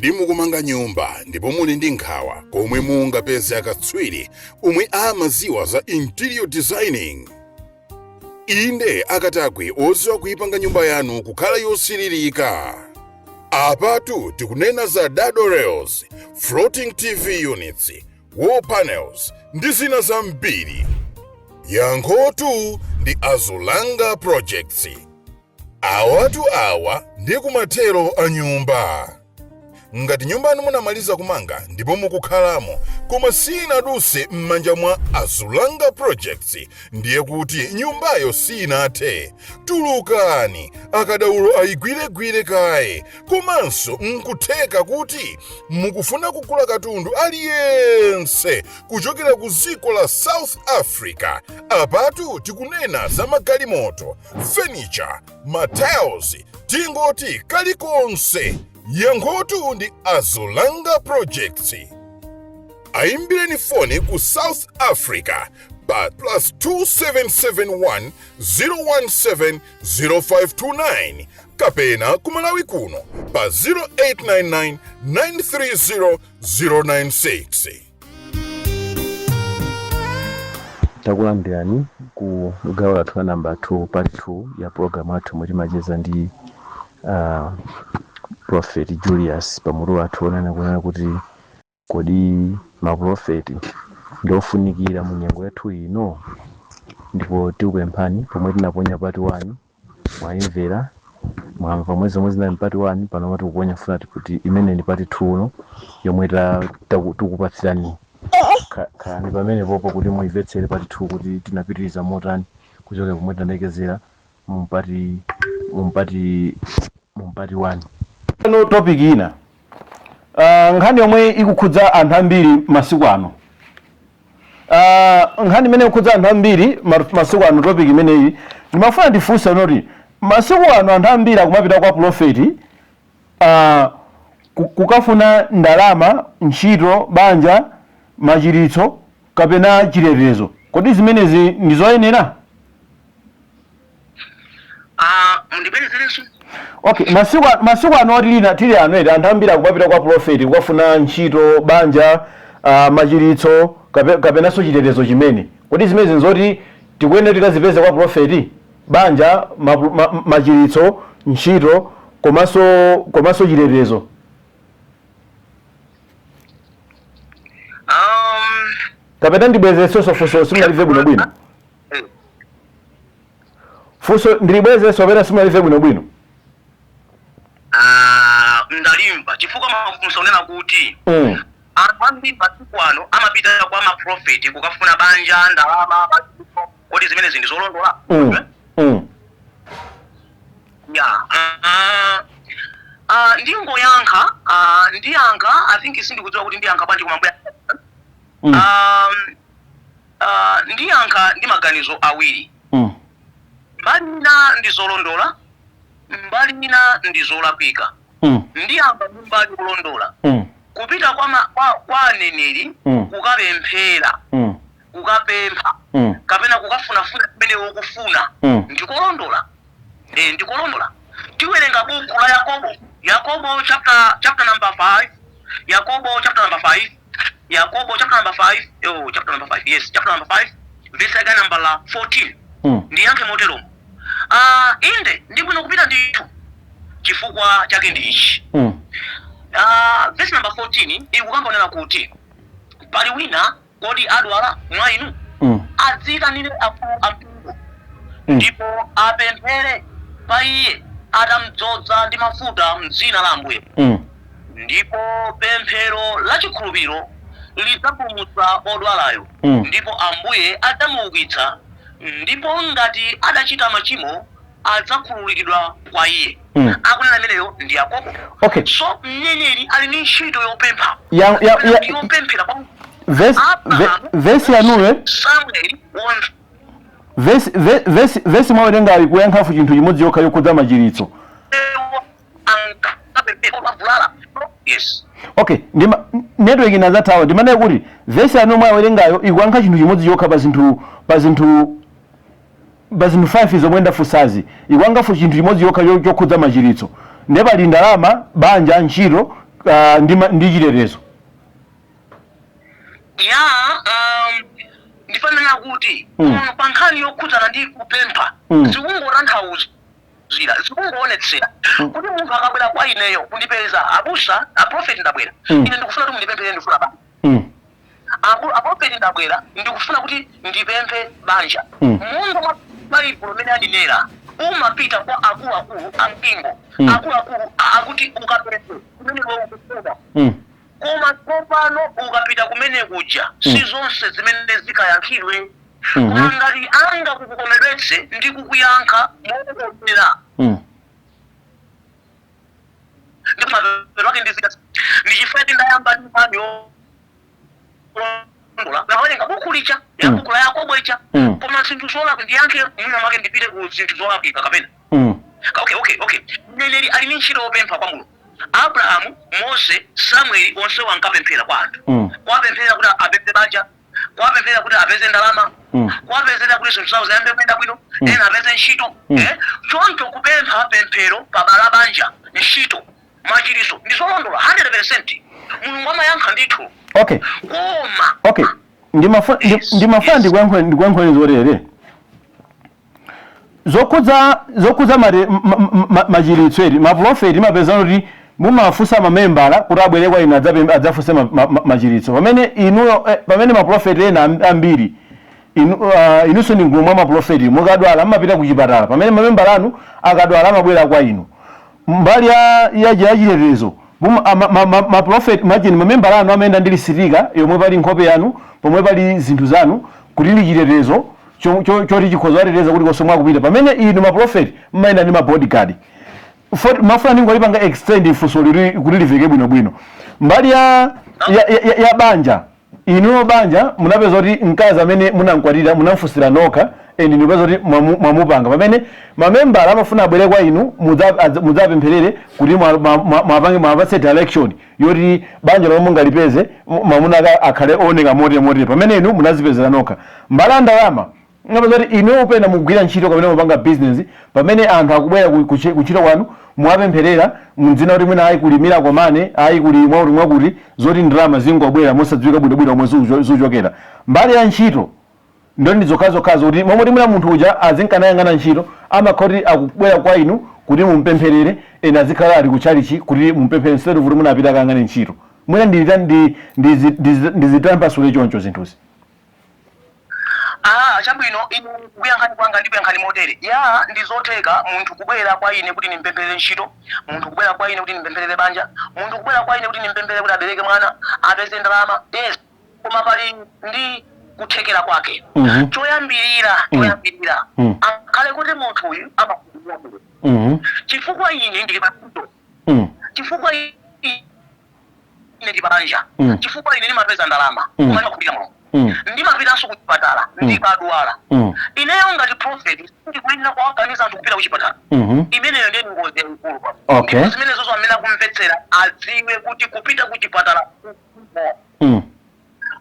Kodi mukumanga nyumba ndipo muli ndi nkhawa komwe mungapeze akatswiri omwe amaziwa za interior designing? Inde, akatakwe oziwa kuipanga nyumba yanu kukhala yosiririka. Apatu tikunena za dado rails, floating TV units, wall panels ndi zina zambiri. Yankhotu ndi Azulanga Projects. Awatu awa ndi kumathero a nyumba. Ngati nyumba yanu munamaliza kumanga ndipo mukukhalamo, koma sinaduse m'manja mwa Azulanga Projects, ndiye kuti nyumbayo sinathe. Tulukani, akadaulo ayigwiregwire kaye. Komanso nkutheka kuti mukufuna kugula katundu aliyense kuchokera ku dziko la South Africa. Apatu tikunena za magalimoto, furniture, matiles, tingoti kalikonse. Yankhotu ndi Azulanga Projects. Ayimbireni foni ku South Africa pa +2771 017 0529 kapena ku Malawi kuno pa 0899 930 096. Takulandirani ku gawo lathu la namba 2, part 2 ya program athu momwe timacheza ndi Prophet Julius pamutu wathu onena kunena kuti kodi maprofeti ndi ofunikira mu nyengo yathu ino? Ndipo tikupemphani, pomwe tinaponya part 1 mwayimvera, mwamva mwezi zomwe zinali part 1. Pano tikuponya funa kuti imene ndi part 2 uno yomwe tikupatsirani. Khalani pamene popo kuti muimvetsere part 2 kuti tinapitiriza motani kuchoka pomwe tinalekezera mu part 1. No, topic ina, nkhani yomwe ikukhudza anthu ambiri masiku ano, nkhani imene ikukhudza anthu ambiri masiku ano, topic imeneyi ndimafuna ndifunse noti masiku ano anthu ambiri akumapita kwa profeti kukafuna ndalama, ntchito, banja, machiritso kapena chitetezo. Kodi zimenezi ndi zoyenera? Ah, mundibwerezerenso. Okay, masiku ano tili ano eti, anthu ambiri akumapita kwa profeti kukafuna ntchito, banja, machiritso kapenanso chitetezo chimene. Kodi zimenezi nzoti tikuyenera tikazipeze kwa profeti? Banja, machiritso, ntchito komanso chitetezo. Kapena ndibwezerenso funso, simunalive bwinobwino? Funso ndilibwezerenso kapena simunalive bwinobwino? Ah, ndalimva, chifukwa mafunso unena kuti anthu ambiri masiku ano amapita kwa maprofeti kukafuna banja, ndalama, machiritso. Kodi zimenezi ndi zolondola? Ya, ndingoyankha, ndiyankha, I think sindikudziwa kuti ndiyankha bwanji, koma mbuya ndiyankha ndi maganizo awiri. Mbali ina ndi zolondola, mbali ina ndi zolakwika. Ndiyamba ndi mbali yolondola. Kupita kwa aneneri kukapemphera, kukapempha kapena kukafunafuna chimene ukufuna ndikolondola, ndikolondola. Tiwerenga buku la Yakobo, Yakobo chapter number 5, Yakobo chapter number 5, Yakobo chapter number 5, oh, chapter number 5, yes, chapter number 5, verse yake number la 14. Ndiyankhe moteromo. Inde, ndi bwino kupita ndithu. Chifukwa chake ndi ichi. Verse number 14 ikukamba kunena kuti, "Pali wina kodi adwala mwa inu? Adziyitanire akulu a mpingo, ndipo apemphere pa iye atamdzoza ndi mafuta m'dzina la Ambuye. Ndipo pemphero la chikhulupiriro lidzapulumutsa odwalayo, ndipo Ambuye adzamuukitsa, ndipo ngati adachita machimo, adzakhululukidwa kwa iye." Akunena ameneyo ndi Yakobo. So mneneri ali ndi ntchito yopempha. Yopemphera kwa Abrahamu, Vesi yanuyo Samueli wonse. Vesi mwawerengayo ikuyankhafu chinthu chimodzi yokha yokhudza machiritso. Ankapemphera avulala, yes. Okay, ndima network inazathawa. Ndimanena kuti vesi yanu mwawerengayo ikuyankha chinthu chimodzi chokha pa zinthu 5 zomwe ndafunsazi. Ikuyankhafu chinthu chimodzi chokha chokhudza machiritso. Ndiye pali ndalama, banja, ntchito. ndi chitetezo? Ya, ndifanena kuti pa nkhani yokhudzana ndi kupempha, zikungotanthauzira, zikungoonetsera kuti munthu akabwera kwa ineyo kundipeza, "Abusa, aprofeti, ndabwera, ine ndikufuna kuti mundipemphere, ndifuna banja." "Aprofeti, ndabwera, ndikufuna kuti ndipemphe banja." Monga mwa Baibulo limene alinena, umapita kwa akuluakulu a mpingo, akuluakulu akuti ukapemphe kumene iwe ukufuna. Koma tsopano ukapita kumene kuja, si zonse zimene zikayankhidwe. Koma ngati anga kukukomedwetse ndi kukuyankha mokukomera, ndi mapeto ake ndizika ndi chifukwa chake ndayamba ndi nkhani yolondola, nawerenga buku licha ya buku la Yakobo icha. Koma zinthu zolakwa ndiyankhe, mwina mwake ndipite ku zinthu zolakwika kapena Okay, mneneri ali ndi ntchito yopempha kwa Mulungu. Abrahamu, Mose, Samueli, onsewo ankapemphera kwa anthu, kuwapemphera kuti apeze banja, kuwapemphera kuti apeze ndalama, kuwapezera kuti zinthu zawo ziyambe kuyenda bwino, ena apeze ntchito. Choncho kupempha pemphero pabala banja, ntchito, machiriso ndi zolondola 100%. Mulungu amayankha ndithu. Koma Okay, ndimafuna ndikuyankhuleni zotere zokhudza machiritso eti. Maprofeti mapeza kuti mumafunsa mamembala kuti abwere kwa inu adzafunse machiritso, pamene inuyo pamene maprofeti ena ambiri, inu, inunso ndi mgulu mwa maprofeti, mukadwala mumapita ku chipatala, pamene mamembala anu akadwala amabwera kwa inu. Mbali ya chitetezo, maprofeti majeni, mamembala anu amayenda ndi sticker yomwe pali nkhope yanu, pomwe pali zinthu zanu, kuti ndi chitetezo choti chikhoza kuwateteza kuti konse mwakupita, pamene inu maprofeti mmayenda ndi mabodyguard. Mafuna ndingolipanga extend funso lili kuti liveke bwinobwino. Mbali ya banja, inuyo banja munapeza kuti mkazi amene munamkwatira munamfunsira nokha, and ndipeza kuti mwamupanga, pamene mamembala amafuna abwere kwa inu mudzapempherere kuti mwapange, mwapatse direction yoti banja lomwe mungalipeze, mwamuna akhale ooneka motere motere, pamene inu munazipezera nokha. Mbali ya ndalama, ngapeza kuti inuyo pena mugwira ntchito kapena mupanga business, pamene anthu akubwera kuntchito kwanu, muwapempherera mdzina kuti mwina ayi kulimira komane, ayi kuli mwakuti mwakuti, zoti ndalama zingobwera mosadziwika bwinobwino omwe zikuchokera. Mbali ya ntchito ndo ndi zokhazokhazo kuti momwe mwina munthu uja azinkanayang'ana ntchito, amakhala kuti akubwera kwa inu kuti mumpempherere, ena azikhala ali kutchalichi kuti mumpempherere instead of kuti munapita akayang'ane ntchito. Mwina ndizitambasule choncho zinthuzi. Ah, chabwino. Inu kuyankhani kwanga ndikuyankhani motere: ya, ndi zotheka munthu kubwera kwa ine kuti ndimpempherere ntchito, munthu kubwera kwa ine kuti ndimpempherere banja, munthu kubwera kwa ine kuti ndimpempherere kuti abereke mwana, apeze ndalama, yes. Koma pali ndi kuthekera kwake. Choyambirira, choyambirira, akhale kuti munthu uyu amakhulupirira Mulungu, chifukwa ine ndili pa ntchito, chifukwa ine ndili pa banja, chifukwa ine ndimapeza ndalama, koma ndimakhulupirira Mulungu. Ndimapitanso ku chipatala ndikadwala. Ineyo ngati prophet sindikuyenera kuwakaniza anthu kupita ku chipatala. Imeneyo ndiye ngozi yayikulu. Ndipo zimene zonso amene akumvetsera adziwe kuti kupita ku chipatala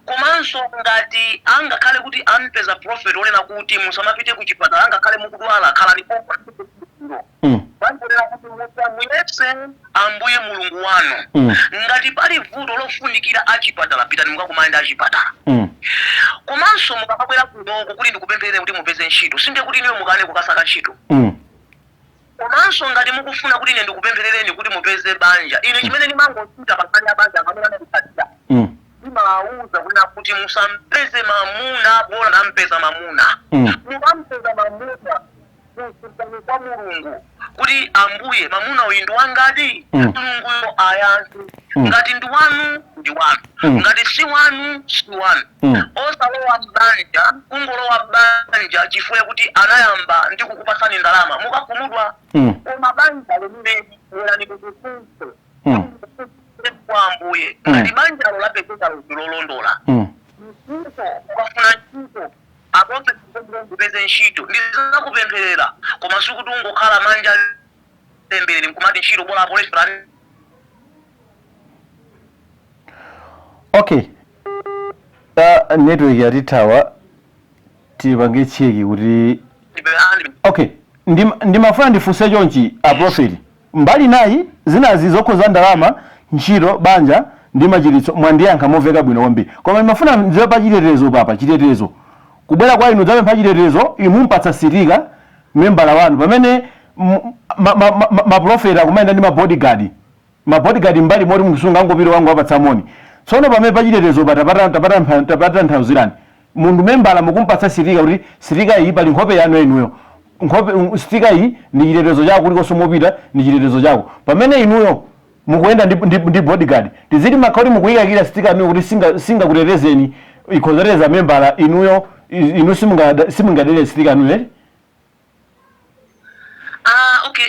komanso ngati angakhale kuti ampeza prophet onena kuti musamapite ku chipatala, angakhale mukudwala, khalani pompo. Baibulo kuti musamuyese Ambuye Mulungu wanu. Ngati pali vuto lofunikira achipatala, pitani mukakumane ndi achipatala. Komanso mukamabwera kunoko kuti ndikupempherere kuti mupeze ntchito, sindiye kuti inuyo mukane kukasaka ntchito. Komanso ngati mukufuna kuti ine ndikupempherereni kuti mupeze banja, ine chimene ndimangochita pa nkhani ya banja, amene amanditsatira, ndimawuza kunena kuti musampeze mamuna bola nampeza mamuna. Mukampeza mamuna, funsani kwa Mulungu kuti, "Ambuye, mamuna uyu ndi wangadi?" Mulunguyo ayankhe. Ngati ndi wanu, ndi wanu. Ngati si wanu, si wanu. Osalowa banja, kungolowa banja chifukwa kuti anayamba ndi kukupatsani ndalama, mukakhumudwa. Koma banja lenileni, bwerani mukufunse kwa Ambuye ngati banjalo lapezekalo ndi lolondola. Ntchito, ukafuna ntchito, "Aponse ndipeze ntchito," ndizakupempherera. Koma sikuti ungokhala manja lembere nkumati ntchito bola apolisi. Okay, network yatithawa, tipange check kuti okay. Ndimafuna ndifunse chonchi, aprofeti, mbali nayi zinazi zokhuza ndalama. Ntchito, banja ndi machiritso mwandiyankha momveka bwino kwambiri, koma ndimafuna ndidziwe pa chitetezo papa. Chitetezo, kubwera kwa inu dzapempha chitetezo, inu mumpatsa sticker membala wanu, pamene maprofeti akumayenda ndi mabodyguard, mabodyguard mbali moti munthu sungangopita wangu wapatsa moni. Tsono pamene pachitetezo pa tapatanthauzirani, munthu membala mukumpatsa sticker kuti sticker iyi pali nkhope yanu inuyo, nkhope sticker iyi ndi chitetezo chako, kulikonse mopita ndi chitetezo chako, pamene inuyo mukuyenda ndi bodyguard. Tiziti makhauli mukuyikakira sticker yanuyo kuti singakutetezeni, ikhozoteteza membala, inuyo inu simungadere sticker yanuyo, eti? Ah, okay,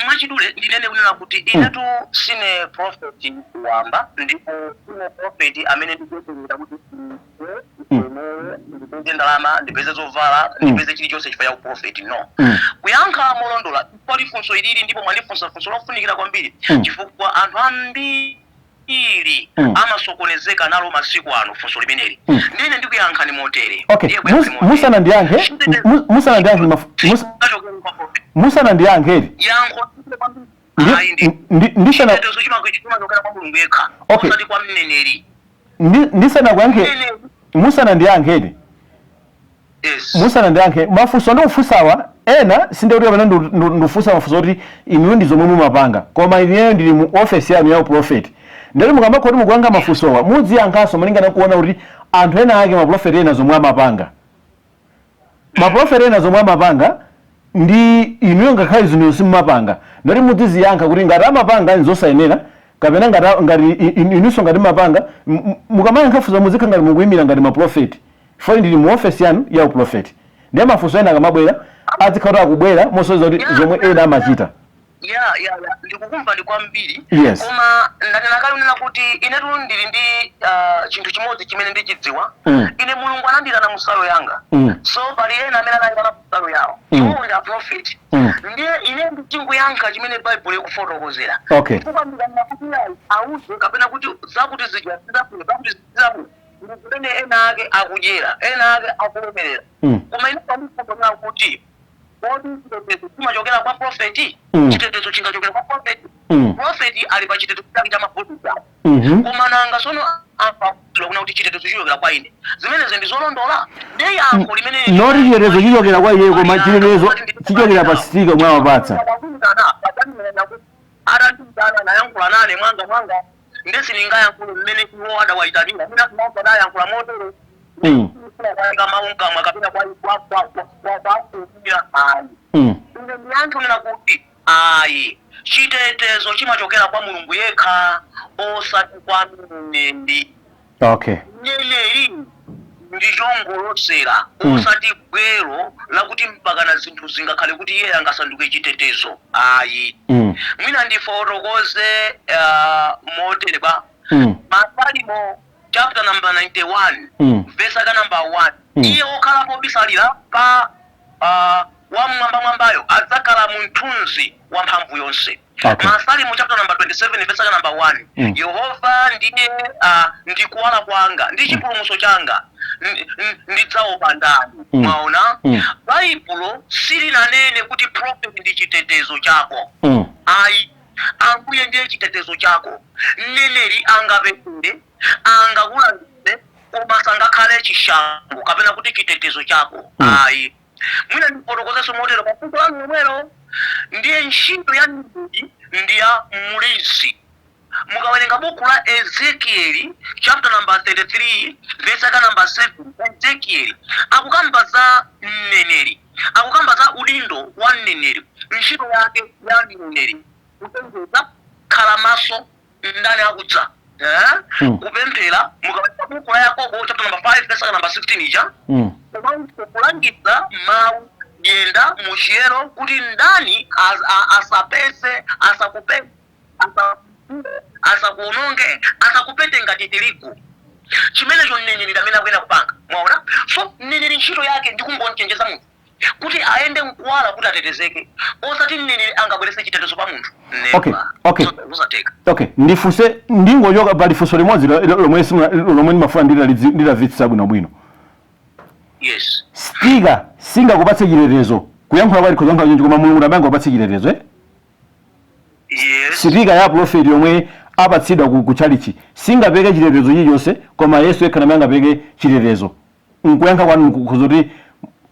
mwachidule ndinene kunena kuti inetu sine prophet wamba, ndipo sine prophet amene ndikuyeserera kuti ndipeze ndalama, ndipeze zovala, ndipeze chilichonse chifukwa cha uprofeti, no. Kuyankha molondola pali funso ilili, ndipo mwandifunsa funso lofunikira kwambiri, chifukwa anthu ambiri amasokonezeka nalo masiku ano funso limeneli. Ndine ndikuyankhani motere. Okay. Ndiye kuyankhani motere. Musanandiyankhe, Chingachokera kwa prophet. musanandiyankhe, eti? Yankho ayi, ndi ndisana chitetezo chimachokera kwa Mulungu yekha, osati kwa mneneri. Ndisanakuyankhe, Mneneri. musanandiyankhe, eti? Yes. Musanandiyankhe, mafunso ndikufunsawa ena sindekuti kapena ndikufunsa mafunso kuti inuyo ndi zomwe mumapanga, koma ineyo ndili mu ofesi yanu ya uprofeti. Ndati mukamakhala kuti mukuyankha mafunsowa, mudziyankhanso malingana kuona kuti anthu ena ake, maprofeti ena zomwe amapanga, maprofeti ena zomwe amapanga ndi inuyo ngakhale zinthu simumapanga. Ndati mudziziyankha kuti ngati amapanga nzosayenera, kapena ngati inunso ngati mumapanga, mukamayankha funso muzikhala ngati mukuyimira ngati maprofeti, foni ndili mu ofesi yanu ya uprofeti. Ndiye mafunso ena akamabwera azikhala kuti akubwera mosonyeza kuti zomwe ena amachita. Ya, ndikukumva ndi kwambiri. Koma ndanena kale kunena kuti inetu ndili ndi chinthu chimodzi chimene ndichidziwa. Ine Mulungu anandiyitana mu style yanga. So pali ena amene anayitana mu style yawo. Iwo ndi aprofeti. Ndiye ine ndichinguyankha chimene Baibulo ikufotokozera. Chifukwa ndikanena kuti ayi, auze kapena kuti zakuti zija sizabwino, zakuti sizabwino, ndi zimene ena ake akudyera, ena ake akulemerera. Koma ine pandifotokozera kuti kodi chitetezo chimachokera kwa profeti? Chitetezo chingachokera kwa profeti? Profeti ali pa chitetezo chake cha mabodyguard. Koma nanga sono apa kuna kuti chitetezo chichokera kwa ine, zimenezo ndi zolondola? Ndiye yankho limene Not chitetezo chichokera kwa iye, koma chitetezo chichokera pa sticker omwe amapatsa. Atandiyitana nayankhula nane mwanga mwanga, nde sindingayankhule mmene iwo adawayitanira. Mwina kumaso adayankhula motere, kwayika mawu mkamwa kapena kwakuira, ayi. Ine ndiyankhe kunena kuti ayi, chitetezo chimachokera kwa Mulungu yekha, osati kwa mneneri. Mneneri ndi chongolosera, osati gwero lakuti mpakana zinthu zingakhale kuti iye angasanduke chitetezo, ayi. Mwina ndifotokoze motere kwa Masalimo chapter number 91, verse aka number 1. Iye wokhala pobisalira pa wamwambamwambayo adzakhala mu mthunzi wa mphamvu yonse. Masalimo chapter number 27, verse aka number 1. Yehova ndiye ndi kuwala kwanga ndi chipulumutso changa, ndidzaopa ndani? Mwaona? Baibulo silinanene kuti prophet ndi chitetezo chako. Ayi, Ambuye ndiye chitetezo chako. Mneneri angapemphere, angakulangize, koma sangakhale chishango kapena kuti chitetezo chako. Ayi. Mwina ndifotokozenso motero pafunso lanu lomwelo. Ndiye ntchito ya mneneri ndi ya mlinzi. Mukawerenga buku la Ezekieli chapter number 33, verse yake number 7, Ezekieli akukamba za mneneri, akukamba za udindo wa mneneri, ntchito yake ya mneneri: kuchenjeza, khala maso, ndani akudza, eh? Kupemphera. Mukawerenga buku la Yakobo chapter number 5, verse yake number 16 ija, komanso kulangiza mawu, yenda muchiyero kuti ndani asapeze, asakupeze, asakuononge, asakupete ngati tirigu. Chimenecho mneneri amene akuyenda kupanga. Mwaona? So mneneri ntchito yake ndi kungonchenjeza munthu kuti ayende mkuwala kuti atetezeke, osati mneneri angabweretse chitetezo pa munthu. Zosatheka. Okay, ndifunse, ndingochoka pali funso limodzi lomwe ndimafuna nditamvetsa bwinobwino. Yes. Sticker singakupatse chitetezo, kuyankhula kwa likhoza kuyankhula choncho, koma Mulungu amene angakupatse chitetezo, eh? Yes. Sticker ya prophet yomwe Apatsidwa ku chalichi singapeke chitetezo chilichonse, koma Yesu yekha namene angapeke chitetezo. Nkuyankha kwanu kuzoti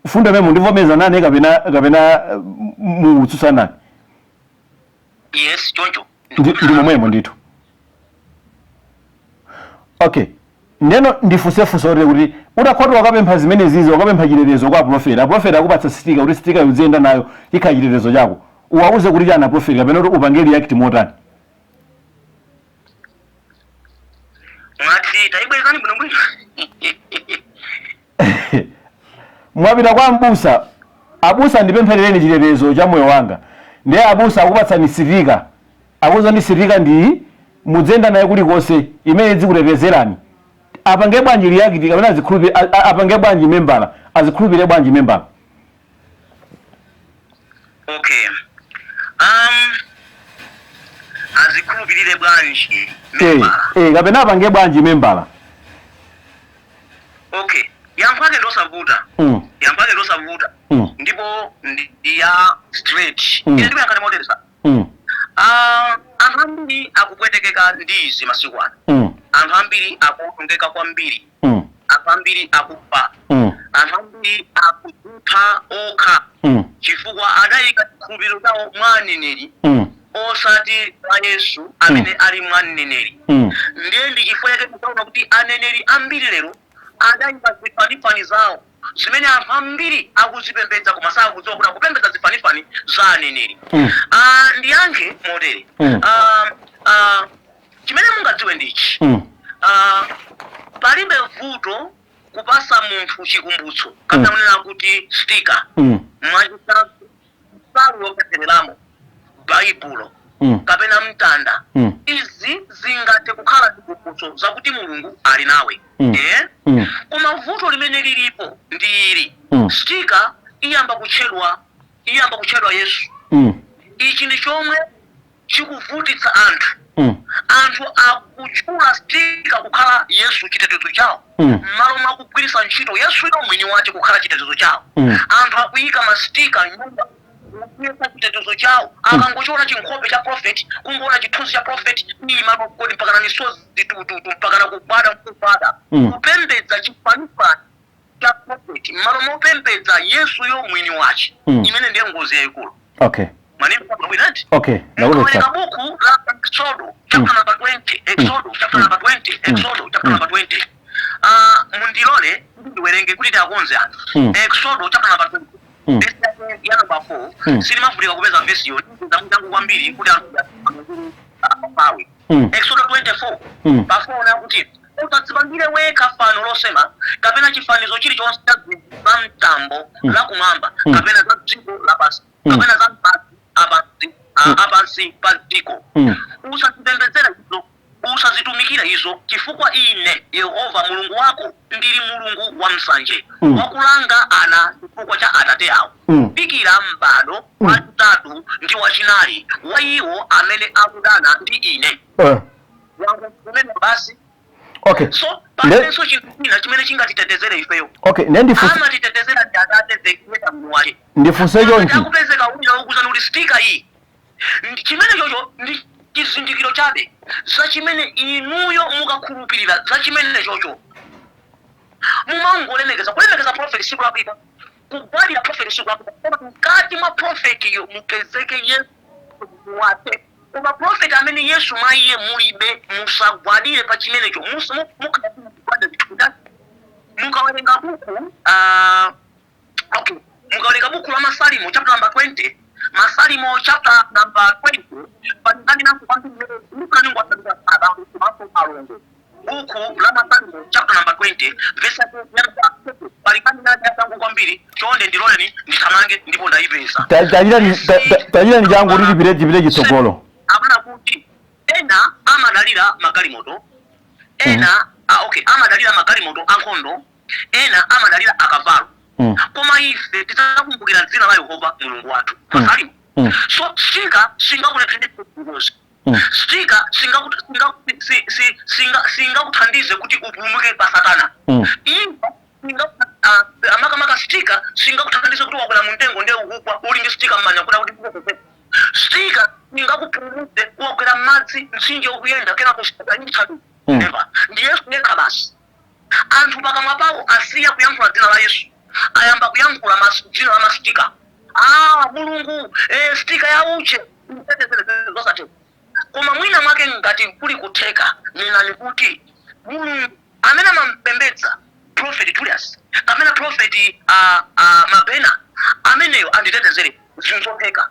fundo imene mundivomeza nane kapena mukutsutsana nane? Yes, choncho. Ndi momwemo ndithu. Okay, ndeno ndifunsefunse kuti utakhoti wakapempha zimene zizi, wakapempha chitetezo kwa aprofeti, aprofeti akupatsa sticker kuti sticker uziyenda nayo, ikhala chitetezo chako, uwauze kuti chani aprofeti, kapena kuti upange react motani? Mwati tayibwerezani bwinobwino. Mwapita kwa mbusa: "Abusa, ndipempherereni chitetezo cha moyo wanga." Ndiye abusa akupatsani sticker, akuza ndi sticker ndi mudzenda naye kulikonse, imene izikutetezerani. Apange bwanji react, kapena azikhulupire apange bwanji membala, azikhulupire bwanji membala? Okay, azikhulupirire bwanji membala? Eh, kapena apange bwanji membala? Okay, yankho ake ndosavuta. Yankho ake ndosavuta ndipo ndi ya straight. Ine ndikuyankhani moteresa. Ah, anthu ambiri akupwetekeka ndi izi masiku ano. Anthu ambiri akuwonongeka kwambiri. Anthu ambiri akufa. Anthu ambiri akudzipha okha chifukwa adayika chikhulupiriro chawo mwa aneneri osati mwa Yesu amene ali mwa mneneri. Ndiye ndi chifukwa chake tikuona kuti aneneri ambiri lero adayika zifanifani zawo zimene anthu ambiri akuzipembedza, koma sakudziwa kuti akupembedza zifanifani za aneneri. Ah, ndiyankhe motere. Ah, ah, chimene mungadziwe ndichi: Ah, palibe vuto kupasa munthu chikumbutso kapena kunena kuti sticker, mwachitsanzo nsalu yopemphereramo, Baibulo kapena mtanda. Izi zingathe kukhala zikumbutso zakuti Mulungu ali nawe. Eh? Koma vuto limene lilipo ndi ili: sticker iyamba kutchedwa Yesu. Ichi ndi chomwe chikuvutitsa anthu. Anthu akutchula sticker kukhala Yesu, chitetezo chawo, m'malo mwa kugwiritsa ntchito Yesuyo mwini wace kukhala chitetezo chawo. Anthu akuyika ma sticker mnyumba kuyesa chitetezo chawo. Akangochiona chinkhope cha prophet, kungoona chithunzi cha prophet, ima kodi mpakana misozi tututu, mpakana kugwada nkugwada, kupembedza chifanifani cha prophet m'malo mopembedza Yesuyo mwini wace. Imene ndiye ngozi yayikulu. Manimva bwinati? Okay, Mukawerenga ndakupeza. buku la Exodo chapter number 20, Exodo chapter number 20, Exodo chapter number 20, mundilole kuti ndiwerenge kuti tiakonze anthu. Exodo chapter number 20, verse yake ya number 4. Silimavutika kupeza vesiyo, ndamtangu kwambiri kuti anthu apawe. Exodo 24 pa 4 kuti: "Usadzipangire wekha fano losema kapena chifanizo chilichonse cha zinthu za mtambo lakumwamba kapena za dziko lapansi kapena za madzi apansi apansi pa dziko. Usazipembedzera izo, usazitumikira izo, chifukwa ine Yehova Mulungu wako ndili Mulungu wa msanje, wakulanga ana chifukwa cha atate awo kufikira m'bado wachitatu ndi wachinayi wa iwo amene akudana ndi ine." Wangu kumene basi. So palibenso chinthu china chimene chingatitetezere ifeyo. Okay, ne ndifunse. Amatitetezera ndi Atate, the Creator, mwini wake. Ndifunse chonchi. Akupezeka wina wokuzani kuti sticker iyi chimene chocho ndi chizindikiro chabe za chimene inuyo mukakhulupirira za chimene chocho. Mumangolemekeza, kulemekeza prophet sikulakwika, kugwadira prophet sikulakwika, koma mkati mwa prophet yo mupezeke Yesu wake. Koma prophet amene Yesu mwa iye mulibe, musagwadire pa chimenecho. Mukagwadira chithunzi. Mukawerenga buku, okay, mukawerenga buku la Masalimo chapter number 20, Masalimo chapter number 20, palingani naso kwambiri abambo komanso alongo. Buku la Masalimo chapter number 20, verse yake ya number 7, palingani nani atangu kwambiri. Chonde ndiloleni ndithamange, ndipo ndayipeza. Tachitani changu kuti tipite chitsogolo. Akuna kuti ena amadalira magalimoto, ena okay, amadalira magalimoto ankhondo, ena amadalira akavalo, koma ife tidzakumbukira dzina la Yehova Mulungu wathu. Masalimo. So sticker singakulephere ngozi. Sticker singakuthandize kuti upulumuke pa Satana. Imfa makamaka sticker singakuthandize kuti wakwera mumtengo ndiye ukugwa, uli ndi sticker mmanja kuti. Sticker ingakupulumutse kuwagwera m'madzi, mtsinje ukuyenda, kenako sticker never. Ndi Yesu yekha basi. Anthu pakamwa pawo asiya kuyankhula dzina la Yesu, ayamba kuyankhula dzina la masticker. Ah, Mulungu, sticker ya uche zosatheka. Koma mwina mwake ngati kuli kutheka, nenani kuti Mulungu amene amampembedza Prophet Julius kapena Prophet Mabena ameneyo anditetezere, zinzotheka.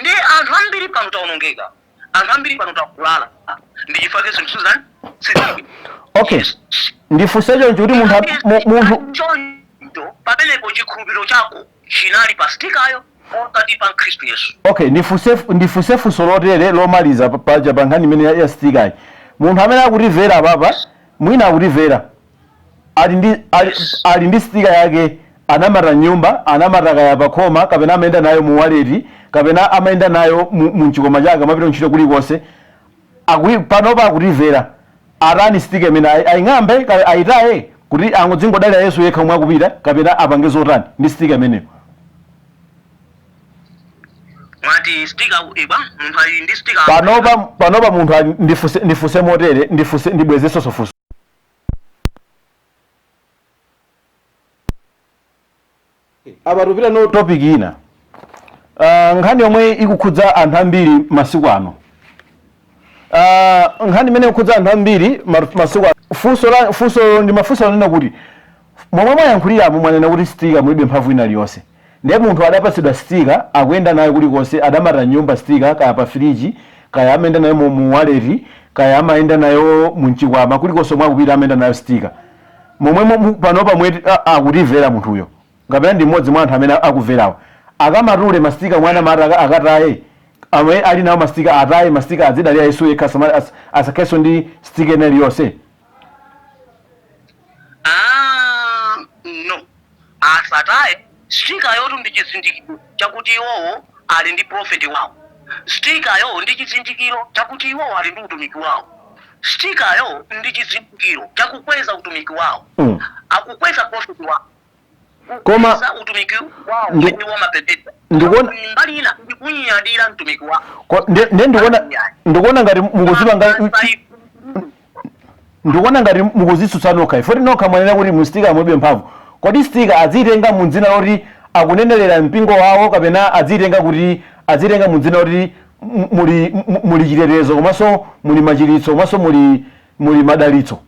Ndi anthu ambiri pano taonongeka, anthu ambiri pano takulala, ndi chifukwa zinthu sizani sizili. Okay, ndifunse chonchi kuti munthu munthu Choncho pamenepo chikhulupiriro chako chinali pa stickeryo osati pa Khristu Yesu. Okay, ndifunse funso lotere lomaliza paja pa nkhani imene ya stickeryi. Munthu amene akutimvera apapa, mwina akutimvera ali ndi sticker yake, anamata nyumba, anamata kaya pakhoma, kapena amayenda nayo mu wallet, kapena amayenda nayo mu mchikwama chake, amapita ntchito kulikonse. Panopa akutimvera, atani sticker imene? Aying'ambe, ayitaye kuti angodzingodalira Yesu yekha omwe akupita, kapena apange zotani ndi sticker imeneyo? Mwati sticker ibwa, munthu ali ndi sticker? Panopa munthu ndifunse motere, ndifunse, ndibwezeso funso. Apa tupita no topic ina, nkhani yomwe ikukhudza anthu ambiri masiku ano, nkhani imene ikukhudza anthu ambiri masiku ano. Funso ndi mafunso anena kuti momwe mwayankhuliramo, mwanena kuti sticker mulibe mphamvu ina iliyonse. Ndiye munthu adapatsidwa sticker, akuyenda nayo kulikonse, adamata nyumba sticker, kaya pa friji, kaya amayenda nayo mu wallet, kaya amayenda nayo mu mchikwama, kulikonse omwe akupita amayenda nayo sticker. Momwe panopa mweti akutimvera munthuyo, kapena ndi mmodzi mwa anthu amene akumverawo, akamatule masticker mwana mata akataye amwe ali nawo masticker, ataye masticker, azidalira Yesu yekha, asakhalenso ndi sticker ina iliyonse? Ah, no, asataye sticker yotu. Ndi chizindikiro chakuti iwowo ali ndi prophet wawo. Stickeryo ndi chizindikiro chakuti iwowo ali ndi utumiki wawo. Stickeryo ndi chizindikiro chakukweza utumiki wawo. Akukweza prophet wawo, kukweza utumiki wawo umene wamapembedza. Mbali ina ndikunyadira mtumiki wawo. Ndiye ndikuona ngati mukuzipanga, ndikuona ngati mukuzitsutsa nokha ifoti nokha mwanena kuti mu sticker mulibe mphamvu. Kodi sticker adzitenga mu dzina loti akunenerera mpingo wawo, kapena adzitenga kuti adzitenga mu dzina loti muli chitetezo, komanso muli machiritso, komanso muli madalitso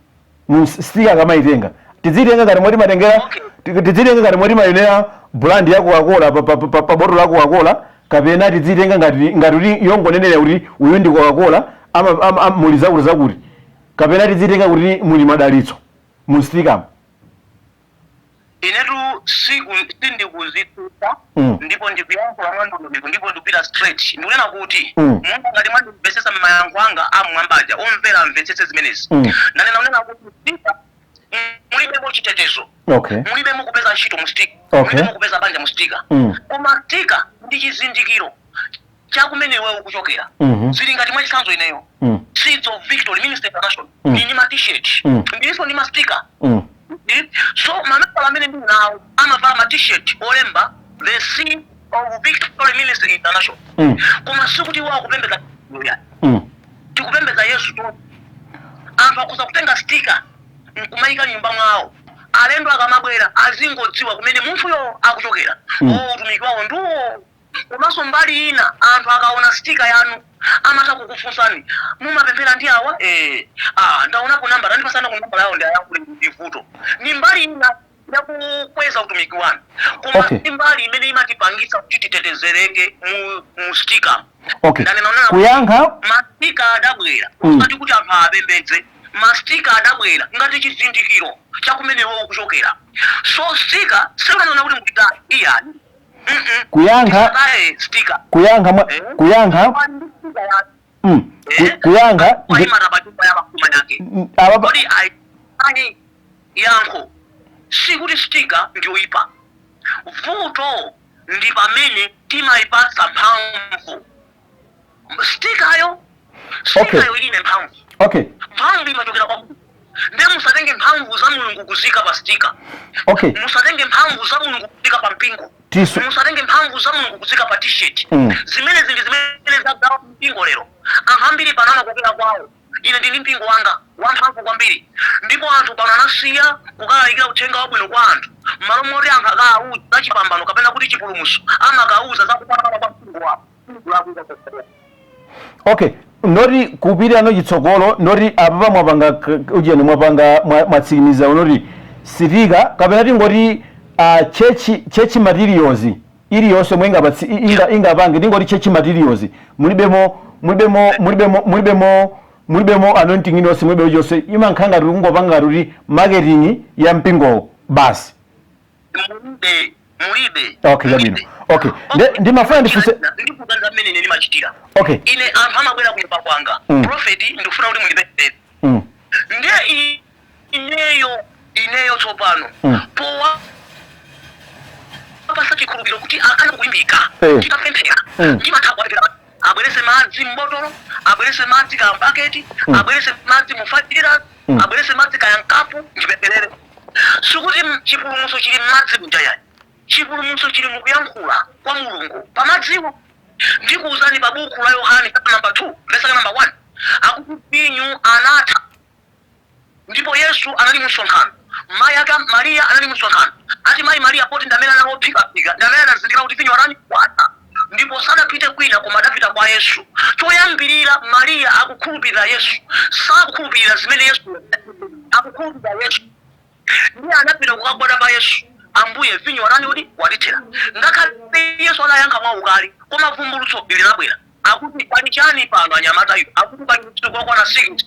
mu sticker? Akamayitenga, tidzitenga ngati moti matengera, tidzitenga ngati moti mayonera brand ya Coca-Cola pa botolo la Coca-Cola, kapena tidzitenga ngati kuti yongonenera kuti uyu ndi Coca-Cola, muli zakuti zakuti, kapena tidzitenga kuti muli madalitso mu stickermo? Inetu siku sindikuzitsutsa, ndipo ndikuyankhula mwandondomeko, ndipo ndikupita straight. Ndikunena kuti monga ngati mwandimvetsetsa m'mayankho anga amwambaja, omvera amvetsetse zimenezi. Ndanena kunena kuti sticker mulibemo chitetezo, mulibemo kupeza ntchito mu sticker, mulibemo kupeza banja mu sticker, koma sticker ndi chizindikiro chakumene iwewe ukuchokera. Zili ngati mwachitsanzo ineyo, Seeds of Victory Ministry International, ndili ndi ma T-shirt, ndilinso ndi ma sticker. So mamembala amene ndili nawo amavala ma T-shirt olemba The Seed of Victory Ministry International, koma sikuti iwo akupembedza ya, tikupembedza Yesu to. Anthu akuza kutenga sticker nkumayika nyumba mwawo, alendo akamabwera azingodziwa kumene munthuyo akuchokera. O, utumiki wawo ndiwo. Komanso mbali ina, anthu akaona sticker yanu amatha kukufunsani, "Mumapemphera ndi awa? Ah, ndaonapo namba, tandipasana ku nambala yawo ndi ayankhule ndi vuto." Ni mbali ina yakukweza utumiki wanu, koma ndi mbali imene imatipangitsa kuti titetezereke mu sticker. Ndanena unena Kuyankha masticker adabwera osati kuti anthu apembedze. Masticker adabwera ngati chizindikiro chakumene iwe ukuchokera. So sticker sikanena kuti mukitaye, iyani. Kuyankha Tisataye sticker. Kuyankha mwa kuyankha kuyankha Waimata pa nyumba ya makoma yake. Apa Kodi ayi, yankho sikuti sticker ndiyoipa. Vuto ndi pamene timayipatsa mphamvu stickeryo. Stickeryo ilibe mphamvu. Mphamvu imachokera kwa Mulungu. Ndiye musatenge mphamvu za Mulungu kuzika pa sticker. Musatenge mphamvu za Mulungu kuzika pa mpingo. Musatenge mphamvu za Mulungu kuzika pa T-shirt. Zimene zili zimene zagawa mpingo lero. Anthu ambiri pano amakokera kwawo. Ine ndili mpingo wanga wamphamvu kwambiri, ndipo anthu pano anasiya kukalalikira uthenga wabwino kwa anthu. M'malo moti anthu akawauza za chipambano kapena kuti chipulumutso, amakauza za kupambana kwa mpingo wawo. Okay, noti kupitano chitsogolo, noti apa mwapanga ujeni, mwapanga mwatsimikiza noti sticker kapena tingoti church materials iliyonse mwe ingapange, tingoti church materials mulibemo anointing iliyonse, mulibemo chonse, imankhala ngati kungopanga ngati kuti marketing ya mpingowo basi. Mulibe, mulibe. Okay, chabwino. Mulibe. Okay, ndimafuna ndifunse. Ndikuganiza mmene ine ndimachitira. Ine anthu amabwera kunyumba kwanga, "Prophet, ndikufuna kuti mundipemphere." Ndiye ineyo tsopano powapasa chikhulupiriro kuti akhale kulimbika, tikapemphera, ndimatha kuwapemphera abwerese madzi mbotolo, abwerese madzi ka mbaketi, abwerese madzi mu 5 liters, abwerese madzi kaya mkapu, ndipempherere. Sikuti chipulumutso chili m'madzi muja yayi. Chipulumutso chili mukuyankhula kwa Mulungu pamadziwo. Ndikuwuzani, pa buku la Yohane chapter number 2 verse number 1, akuti vinyu anatha ndipo Yesu anali msonkhano, mayi ake Mariya anali msonkhano. Ati mayi Mariya, poti ndi amene anali ophikaphika, ndi amene anazindikira kuti vinyu anani? Watha. Ndipo sadapite kwina koma adapita kwa Yesu. Choyambirira, Mariya akukhulupirira Yesu, sakukhulupirira zimene Yesu akukhulupirira Yesu. Ndiye anapita kukagwada pa Yesu, "Ambuye, vinyu anani kuti watithera." Ngakhale Yesu anayankha mwa ukali, koma vumbulutso ili labwera, akuti pali chani pano anyamatayo? Akuti pali mtsuko wakwana 6.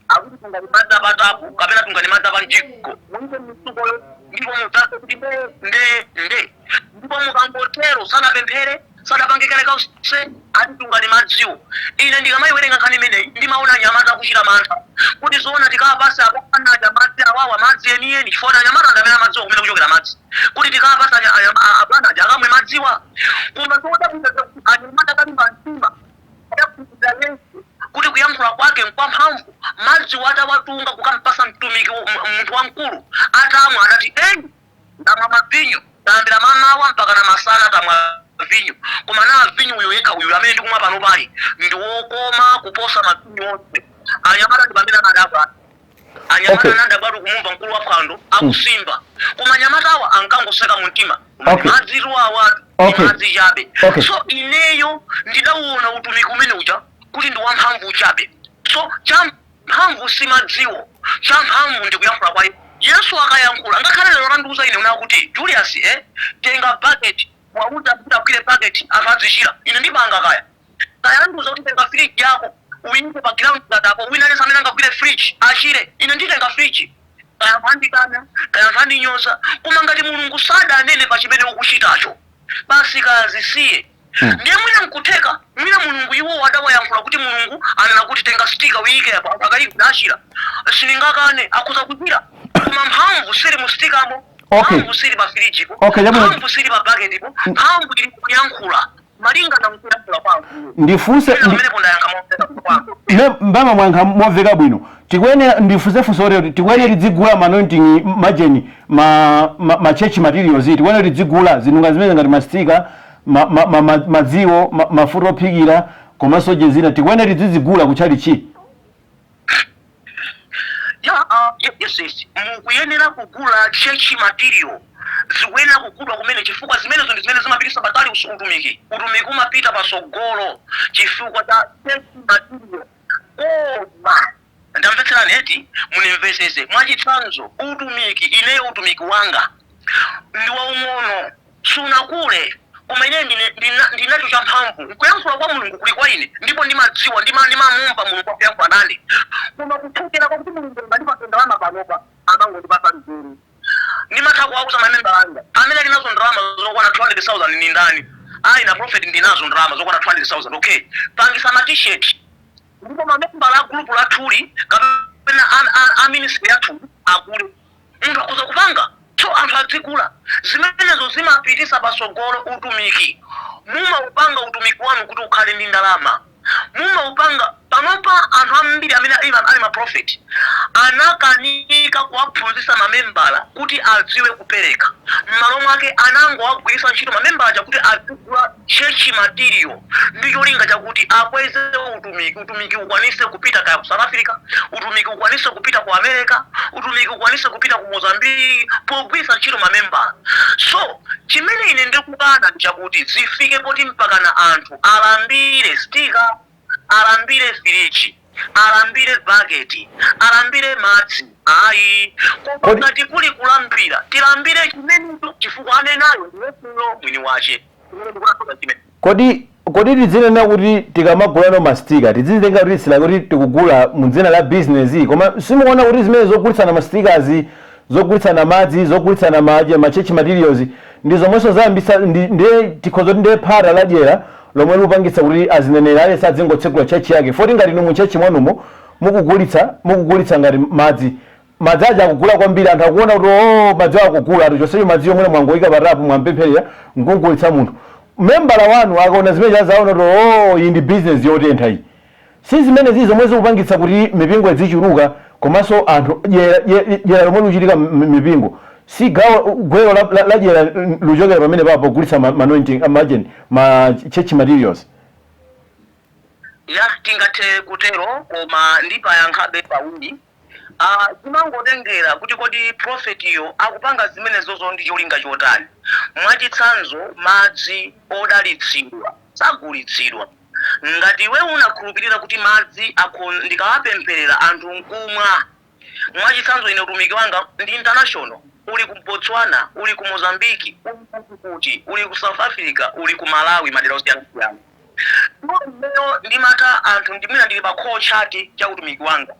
Akuti tungani madzi apatapu kapena tungani madzi apanjiko, muike mtsukoyo ndipo mudzase kuti nde nde nde. Ndipo mukangotero, sanapemphere, sadapange kalikonse, ati tungani madziwo. Ine ndikamayiwerenga nkhani imeneyi, ndimaona anyamata akuchita mantha kuti zoona tikawapasa abwana madzi awawa, madzi enieni, chifukwa anyamata ndi amene amadziwa kumene kuchokera madzi, kuti tikawapasa abwana aja akamwe madziwa? Koma zodabwitsa zakuti anyamata akalimba mtima, adakhulupirira Yesu kuti kuyankhula kwake nkwamphamvu. Madzi atawatunga kukampasa mtumiki, munthu wamkulu, atamwa adati, "Eyi, ndamwa mavinyo, tayambira mamawa mpaka na masana tamwa vinyo, koma na vinyo uyu yekha uyu amene ndikumwa pano pali ndi wokoma kuposa mavinyo onse." Anyamata ndi pamene anadabwa. Anyamata anadabwa kumumva mkulu wa phwando akusimba, koma anyamatawa ankangoseka mu mtima. Madzi awa ndi madzi chabe. So ineyo ndidauona utumiki umene uja kuti ndi wamphamvu chabe. So champhamvu si madziwo, champhamvu ndi kuyankhula kwa Yesu. Akayankhula, ngakhale lero landiuza ine una kuti, "Julius, tenga bucket," wauza kuti agwire bucket, anthu azichira, ine ndipanga. Kaya kaya andiuza kuti, "Tenga fridge yako uyike pa ground ngatapo, wina aliyense amene angagwire fridge achire," ine nditenga fridge. Kaya anthu andikana, kaya anthu andinyoza, koma ngati Mulungu sadanene pa chimene ukuchitacho, basi kazisiye. Ndiye mwina nkutheka, mwina Mulungu iwo adawayankhula kuti Mulungu anena kuti, "Tenga sticker uyike apo, anthu akayigwira achira." Sindingakane, akhoza kuchira, koma mphamvu sili mu stickermo. Mphamvu sili pa firijipo. Okay, chabwino. Mphamvu sili pa bucketipo. Mphamvu ili kuyankhula malinga na kuyankhula kwangu. Ndifunse Pamenepo ndayankha momveka kwangu. Mbama mwankha momveka bwino. Tikuyenera, ndifunse funso lero, tikuyenera tidzigula ma anointing majeni, ma church materials, tikuyenera tidzigula zinthu zimene ngati ma sticker, madziwo, mafuta ophikira komanso jezina, tikuyenera tidzizigula kutchalichi? Ya, yes, mukuyenera kugula church material, zikuyenera kugulwa kumene, chifukwa zimenezo ndi zimene zimapitisa patali utumiki. Utumiki umapita pasogolo chifukwa cha church material. Koma ndamvetserani eti, munimvesese. Mwachitsanzo, utumiki, ineyo utumiki wanga ndi waung'ono, sunakule, koma ine ndinacho champhamvu, nkuyankhula kwa Mulungu kuli kwa ine, ndipo ndimadziwa, ndimamumva Mulungu akuyankhula nane. Koma kuthekera kwakuti Mulungu angandipatse ndalama panopa, amangondipatsa nzeru. Ndimatha kuwauza mamemba anga, "Amene ali nazo ndalama zokwana 200,000 ni ndani?" "Ayi, na prophet ndinazo ndalama zokwana 200,000." "Okay, pangisa ma T-shirt, ndipo mamemba la group lathuli kapena a ministry yathu agule." Munthu akhoza kupanga, so anthu adzigula. Zimenezo zimapitisa pasogolo utumiki. Mumaupanga utumiki wanu kuti ukhale ndi ndalama, mumaupanga panopa anthu. Anthu ambiri amene ali maprofeti anakanika kuwaphunzitsa mamembala kuti adziwe kupereka. M'malo mwake anangowagwiritsa ntchito mamembala chakuti azigula church material ndi cholinga chakuti akweze utumiki, utumiki ukwanise kupita kaya ku South Africa, utumiki ukwanise kupita ku America, utumiki ukwanise kupita ku Mozambique, pogwiritsa ntchito mamembala. So chimene ine ndikukana nchakuti zifike poti mpakana anthu alambire sticker, alambire firiji, alambire baketi, alambire madzi, ayi. Koma ngati kuli kulambira, tilambire chimenecho, chifukwa anenayo ndi Yesuyo mwini wache. Chimene ndikulankhula chimene. Kodi tidzinena kuti tikamagulano ma sticker tidzitenga kuti sila kuti tikugula mu dzina la business? Koma simukuona kuti zimene zogulitsana ma stickers, zogulitsana madzi, zogulitsana ma church materials ndi zomwenso zayambisa, ndiye tikhoza kuti ndiye phata ladyera lomwe likupangitsa kuti azineneri aliyense adzingotsekula church yake? Foti ngati inu mu church mwanumo mukugulitsa ngati madzi, madzi aja akugula kwambiri, anthu akuona kuti, "Oh, madzi akugula." Ati chonsecho madzi yomwe mwangoyika patapo, mwampempherera, nkugulitsa munthu. Membala wanu akaona zimene azaona kuti, "Oh, iyi ndi business yotentha iyi." Si zimene zizi zomwe zikupangitsa kuti mipingo izichuluka, komanso anthu dyera lomwe likuchitika mipingo, si gawo gwero la dyera luchokera pamene papo pogulitsa ma anointing, imagine, ma church materials? Ya, tingathe kutero, koma ndipayankhabe pawiri. Zimangotengera kuti kodi profetiyo akupanga zimenezozo ndi cholinga chotani. Mwachitsanzo, madzi odalitsidwa sagulitsidwa. Ngati iwe unakhulupirira kuti madzi ndikawapempherera anthu nkumwa, mwachitsanzo, ine utumiki wanga ndi international, uli ku Botswana, uli ku Mozambiki, uli kuti, uli ku South Africa, uli ku Malawi, madera osiyanasiyana. Ineyo ndimata anthu ndimwina ndili pa call chat cha utumiki wanga,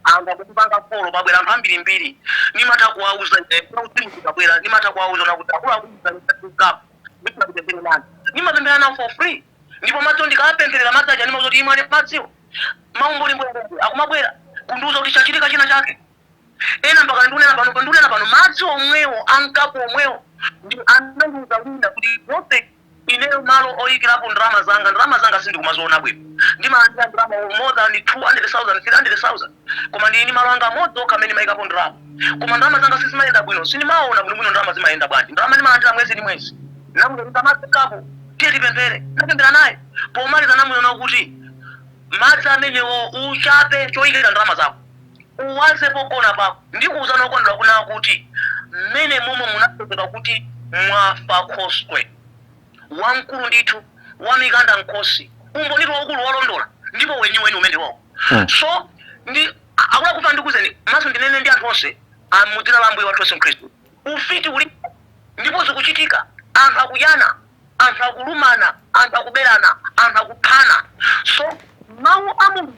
anthu akutipanga follow, pabwera anthu ambirimbiri, ndimata kuwauza uzimu tikabwera, ndimata kuwauza na kuti akuluakulu, ndimapemphera nani, ndimapemphera nawo for free. Ndipo madzi ndikawapempherera madzi aja, ndimauza kuti imwani madziwo, maumboni mbwembwembwe akumabwera kundiuza kuti chachitika china chake. Ena mpaka ndikunena pano madzi omwewo ankapo omwewo ndi anandiuza wina kuti, "Prophet, ineyo malo oyikirapo ndalama zanga, ndalama zanga sindikumaziona bwino. Ndimalandira ndalama more than 200,000, 300,000, koma ndili malo anga amodzi okha amene mayikapo ndalama, koma ndalama zanga sizimayenda bwino, sindimaona bwinobwino ndalama zimayenda bwanji. Ndalama ndimalandira mwezi ndi mwezi." Namuza madzi kapo, tiye tipemphere. Napemphera naye, pomaliza namuona kuti madzi amenewo uchape choyikira ndalama zako, uwaze pogona pako. Ndikuwuzana okondedwa kuna kuti mmene momwe munapezeka kuti mwafa khoswe wamkulu ndithu wamikanda nkhosi, umbonitu waukulu wolondola ndipo weniweni umenewo. So ndi akuluakulu, ndikuzeni maso, ndinene ndi anthu onse mudzina la Ambuye wathu Yesu Khristu, ufiti uli ndipo zikuchitika. Anthu akuyana, anthu akulumana, anthu akuberana, anthu akuphana. So mawu a Mulungu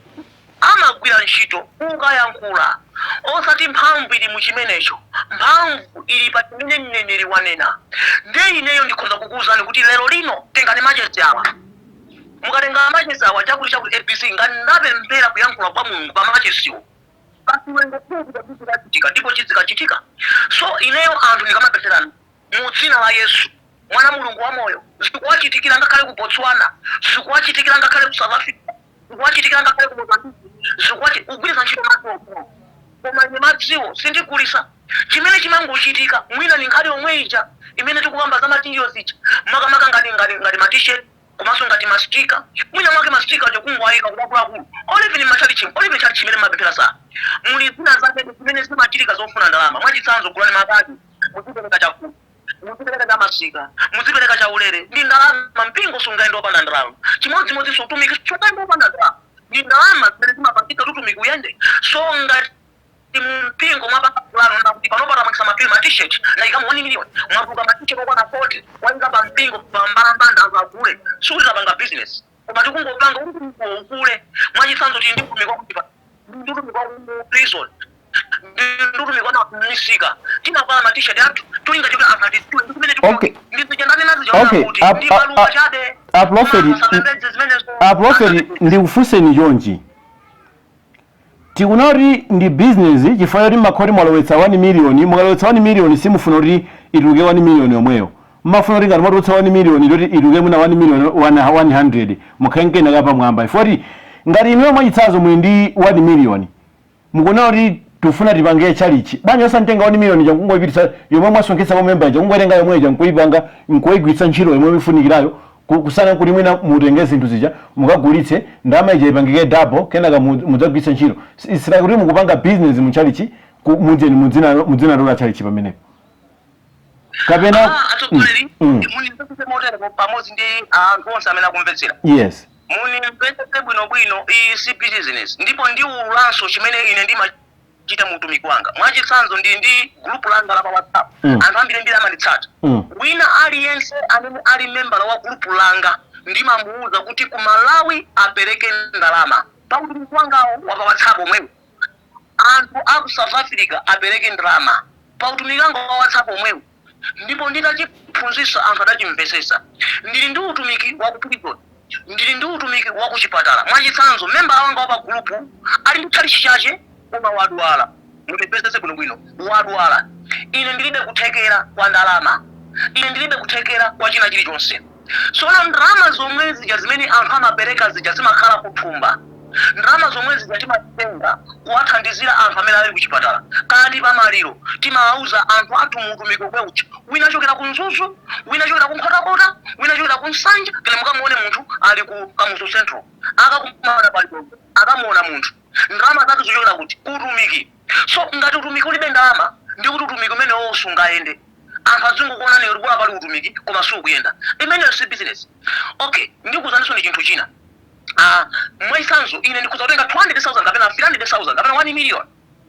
amagwira ntchito ukayankhula, osati mphamvu ili muchimenecho, mphamvu ili pa chimene mneneri wanena. Ndiye ineyo ndikhoza kukuwuzani kuti lero lino tengani machesi awa, mukatenga machesi awa, chakuti chakuti ABC, ngati ndapemphera kuyankhula kwa Mulungu pa machesiwo, pasiwengo chizikachitika ndipo chizikachitika. So ineyo anthu ndikamapempherana mu dzina la Yesu mwana Mulungu wa moyo, zikuwachitikira ngakhale ku Botswana, zikuwachitikira ngakhale ku South Africa, zikuwachitikira ngakhale ku Mozambique, ugwiritsa ntchito madzi omwewo. Koma ine madziwo sindigulisa. Chimene chimangochitika mwina ni nkhani yomwe ija imene tikukamba za materials ija, makamaka ngati ma T-shirt komanso ngati ma sticker. Mwina mwake ma sticker aja kungoayika kuakuluakulu, or even machalichi, or even chalichi chimene mapemphera sa muli zina zake zimene zimachitika zofuna ndalama. Mwachitsanzo, gulani makadi, muzipereka chakudya, muzipereka cha masika, muzipereka cha ulere, ndi ndalama. Mpingo sungayende wopanda ndalama. Chimodzimodzinso utumiki sungayende wopanda ndalama. Ndi ndalama zimene zimapangitsa kuti utumiki uyende. So ngati mpingo mwapanga pulano nakuti panopa tamangisa mapiri ma T-shirt naikamo 1 million, mwatuluka ma T-shirt okwana 40, wayika pa mpingo pambalambanda, anthu agule, sikuti tapanga business, koma tikungopanga kuti utumiki ukule. Mwachitsanzo, tili ndi utumiki wakuti ndi utumiki wa ku prison, ndi utumiki wa misika, tinavala ma T-shirt athu tulinga choti anthu atidziwe ndi kumene. Ndizichandanena kuti ndi maluwa chabe. A prophet, Asapembedze zimenezo. A prophet, ndikufunseni chonchi: tikuona kuti ndi business chifukwa choti makhoti mwalowetsa 1 million. Mukalowetsa 1 million, simufuna kuti ituluke 1 million yomweyo. Mmafuna kuti ngati mwatulutsa 1 million, kuti ituluke mwina 1 million 100, mukhale nkena kapamwamba, ifoti Ngati inuyo mwachitsanzo muli ndi 1 million, mukuona kuti tifuna tipange chalichi, bwanji osantenga 1 million chankungoyipitsa yomwe mwasonkhetsa kwa member, kungotenga yomwe chankuipanga nkuigwiritsa ntchito yomwe ifunikirayo, kusana kuti mwina mutenge zinthu zija mukagulitse, ndalama ija ipangike double, kenaka mudzagwiritsa ntchito. It's like kuti mukupanga business mu chalichi, mudzeni mudzina lola chalichi pamenepo kapena? Ah, atsogoleri, munimvetsetse motere pamodzi ndi anthu onse amene akumvetsera. Munimvetsetse bwinobwino, iyi si business, ndipo ndiwululanso chimene ine ndimachita mu utumiki wanga. Mwachitsanzo, ndi group langa la pa WhatsApp. Anthu ambirimbiri amanditsata. Wina aliyense amene ali membala wa group langa, ndimamuwuza kuti ku Malawi apereke ndalama pa utumiki wangawo wa pa WhatsApp omwewo. Anthu aku South Africa apereke ndalama pa utumiki wanga wa WhatsApp omwewo. Ndipo nditachiphunzitsa, anthu adachimvetsetsa. Ndili ndi utumiki wa ku prison, ndili ndi utumiki wa ku chipatala. Mwachitsanzo, membala wanga wa pa group ali ndi tchalichi chache, koma wadwala. Mundimvetsetse bwinobwino, wadwala. Ine ndilibe kuthekera kwa ndalama, ine ndilibe kuthekera kwa china chilichonse. Tsono ndalama zomwe zija zimene anthu amapereka zija zimakhala kuthumba. Ndalama zomwe zija timatenga kuwathandizira anthu amene ali kuchipatala kandi pamaliro. Timawauza anthu athu mu utumiki omwe uja, wina achokera ku Mzuzu, wina achokera ku Nkhotakota, wina achokera ku Nsanja, kene mukamuone munthu ali ku Kamuzu Central, akakumana paliponse, akamuona munthu. Ndalama zake zochokera kuti? Ku utumiki. So ngati utumiki ulibe ndalama, ndi kuti utumiki umenewo sungayende. Anthu azingokuona ni kuti pali utumiki koma sukuyenda. Imeneyo si business. Okay, ndikuzaninso ndi chinthu china. Ah, mwachitsanzo, ine ndikhuza kutenga 200,000 kapena 300,000 kapena 1 million,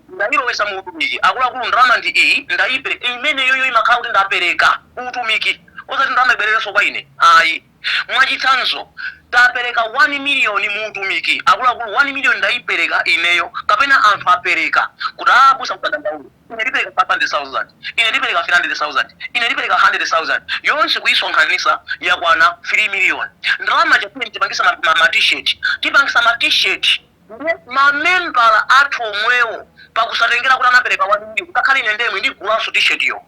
ndayilowesa mu utumiki. Akuluakulu, ndalama ndi iyi, ndayipereka. Imeneyoyo imakhala kuti ndapereka utumiki, osati ndalama ibwererenso kwa ine, ayi. Mwachitsanzo, tapereka 1 million mu utumiki. Akuluakulu, 1 million ndayipereka ineyo kapena anthu apereka kuti abusa kukadandaula, ine ndipereka 500,000, ine ndipereka 300,000, ine ndipereka 100,000, yonse kuyisonkhanisa yakwana 3 million. Ndalama chapine tipangisa ma T-shirt, tipangisa ma T-shirt. Mamembala athu omwewo, pakusatengera kuti anapereka 1 million, ngakhale ine ndemwe ndigulanso T-shirt yo,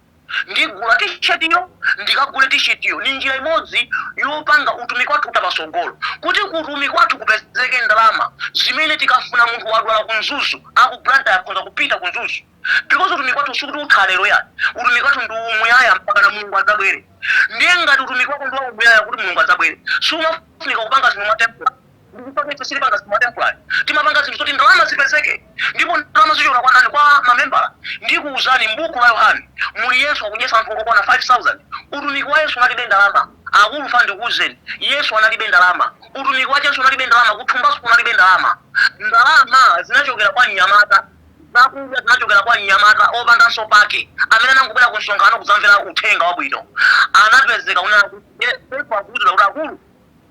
ndigula T-shirt yo, ndikagule T-shirt yo. Ni njira imodzi yopanga utumiki wathu kupita pasogolo, kuti kuutumiki wathu kupezeke ndalama zimene tikafuna munthu wadwala ku Mzuzu, aku Blantyre akhoza kupita ku Mzuzu, because utumiki wathu sikuti utha lero yani. Utumiki wathu ndi umuyaya mpaka na Mulungu adzabwere. Ndiye ngati utumiki wako ndi wa umuyaya kuti Mulungu adzabwere, sumafunika kupanga zinthu mwa temporary. Ndikuti ife silipanga zinthu mwa temporary, timapanga zinthu zoti ndalama zipezeke. Ndipo ndalama zichokera kwa ndani? Kwa mamembala. Ndikuwuzani, m'buku la Yohane muli Yesu akudyesa anthu okwana 5000. Utumiki wa Yesu unalibe ndalama. Akulu, fa ndikuwuzeni, Yesu analibe ndalama, utumiki wa Yesu unalibe ndalama, kuthumbaso kunalibe ndalama. Ndalama zinachokera kwa mnyamata, zakudya zinachokera kwa mnyamata opandanso pake amene anangobwera ku msonkhano kudzamvera uthenga wabwino. Anapezeka kunena kuti Yesu akuwuzidwa kuti, "Akulu,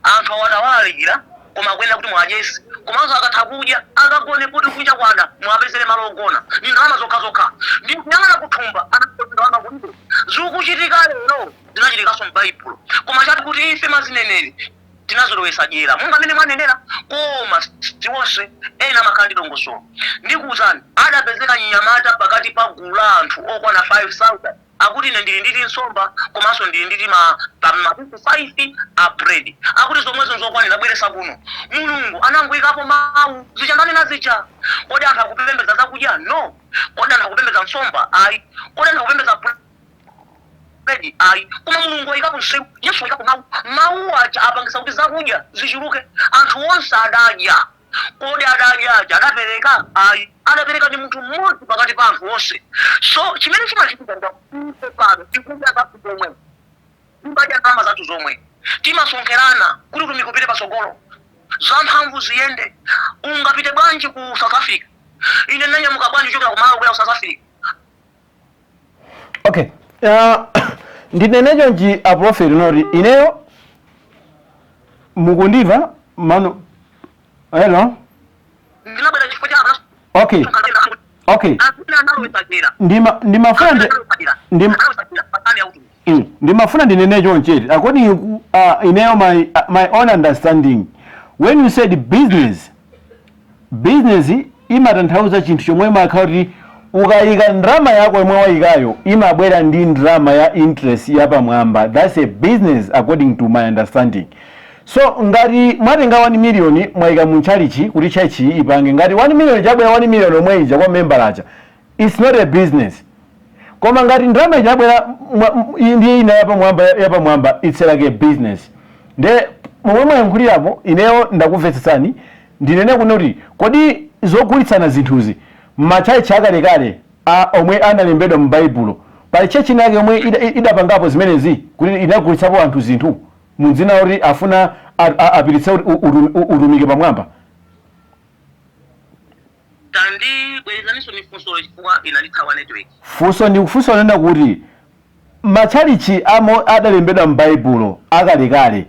anthu awo atawalalikira, koma akuyenda kuti mwadyese, komanso akatha kudya akagone kuti kunja kwada, mwapezere malo ogona." Ndi ndalama zokhazokha, ndi kuyang'ana kuthumba, anapeza ndalama kulibe. Zikuchitika lero zinachitikanso m'Baibulo, koma chati kuti ife mazineneri tinazolowesa dyera monga amene mwanenera, koma siwonse, ena amakhala ndi dongosolo. Ndikuwuzani, adapezeka mnyamata pakati pa gulu la anthu okwana 5000, akuti, "Ine ndili nditi nsomba komanso ndili nditi mapiece 5 a bread." Akuti, "Zomwezo nzokwanira, bweresa kuno." Mulungu anangoyikapo mawu, zija ndanena zija. Kodi anthu akupembedza zakudya? No. Kodi anthu akupembedza nsomba? Ayi. Kodi anthu akupembedza bread? Ayi. Koma Mulungu wayikapo nsewu, Yesu wayikapo mawu. Mawu aja apangisa kuti zakudya zichuluke, anthu onse adadya. Kodi adadya aja adapereka? Ayi, adapereka ndi munthu mmodzi pakati pa anthu onse. So chimene chimachitika ife pano, tikudya zathu zomwe, timadya ndalama zathu zomwe, timasonkherana kuti utumiki upite patsogolo, zamphamvu ziyende. Ungapite bwanji ku South Africa? Ine ndinanyamuka bwanji kuchokera ku Malawi kubwera ku South Africa? Okay, ndinene chonchi, aprofeti, noti ineyo mukundimva manu? Hello? Ndinabwera chifukwa cha Okay. Amene analowesa Ndimafuna ndi Ndimafuna ndinene choncheti, according ku ineyo my own understanding, when you said business, business imatanthauza chinthu chomwe imakhala kuti ukayika ndalama yako yomwe wayikayo, imabwera ndi ndalama ya interest yapamwamba. That's a business according to my understanding. So ngati mwatenga 1 million mwayika mu tchalichi kuti tchalichi ipange, ngati 1 million chabwera 1 million omwe ija kwa member aja, it's not a business. Koma ngati ndalama ija yabwera ndi ina yapamwamba yapamwamba, it's like a business. Nde momwe mwayankhulirapo ineyo ndakumvetsetsani. Ndinene kuno kuti kodi zogulitsana zinthuzi matchalichi akalekale omwe analembedwa mu Baibulo, pali church inake yomwe idapangapo zimenezi kuti inagulitsapo anthu zinthu mundzina kuti afuna apititse utumiki pamwamba? Tandibwerezaninso mifunsolo chifukwa inandithawa network. Funso ndi funso lonena kuti matchalichi amo adalembedwa m'Baibulo akalekale,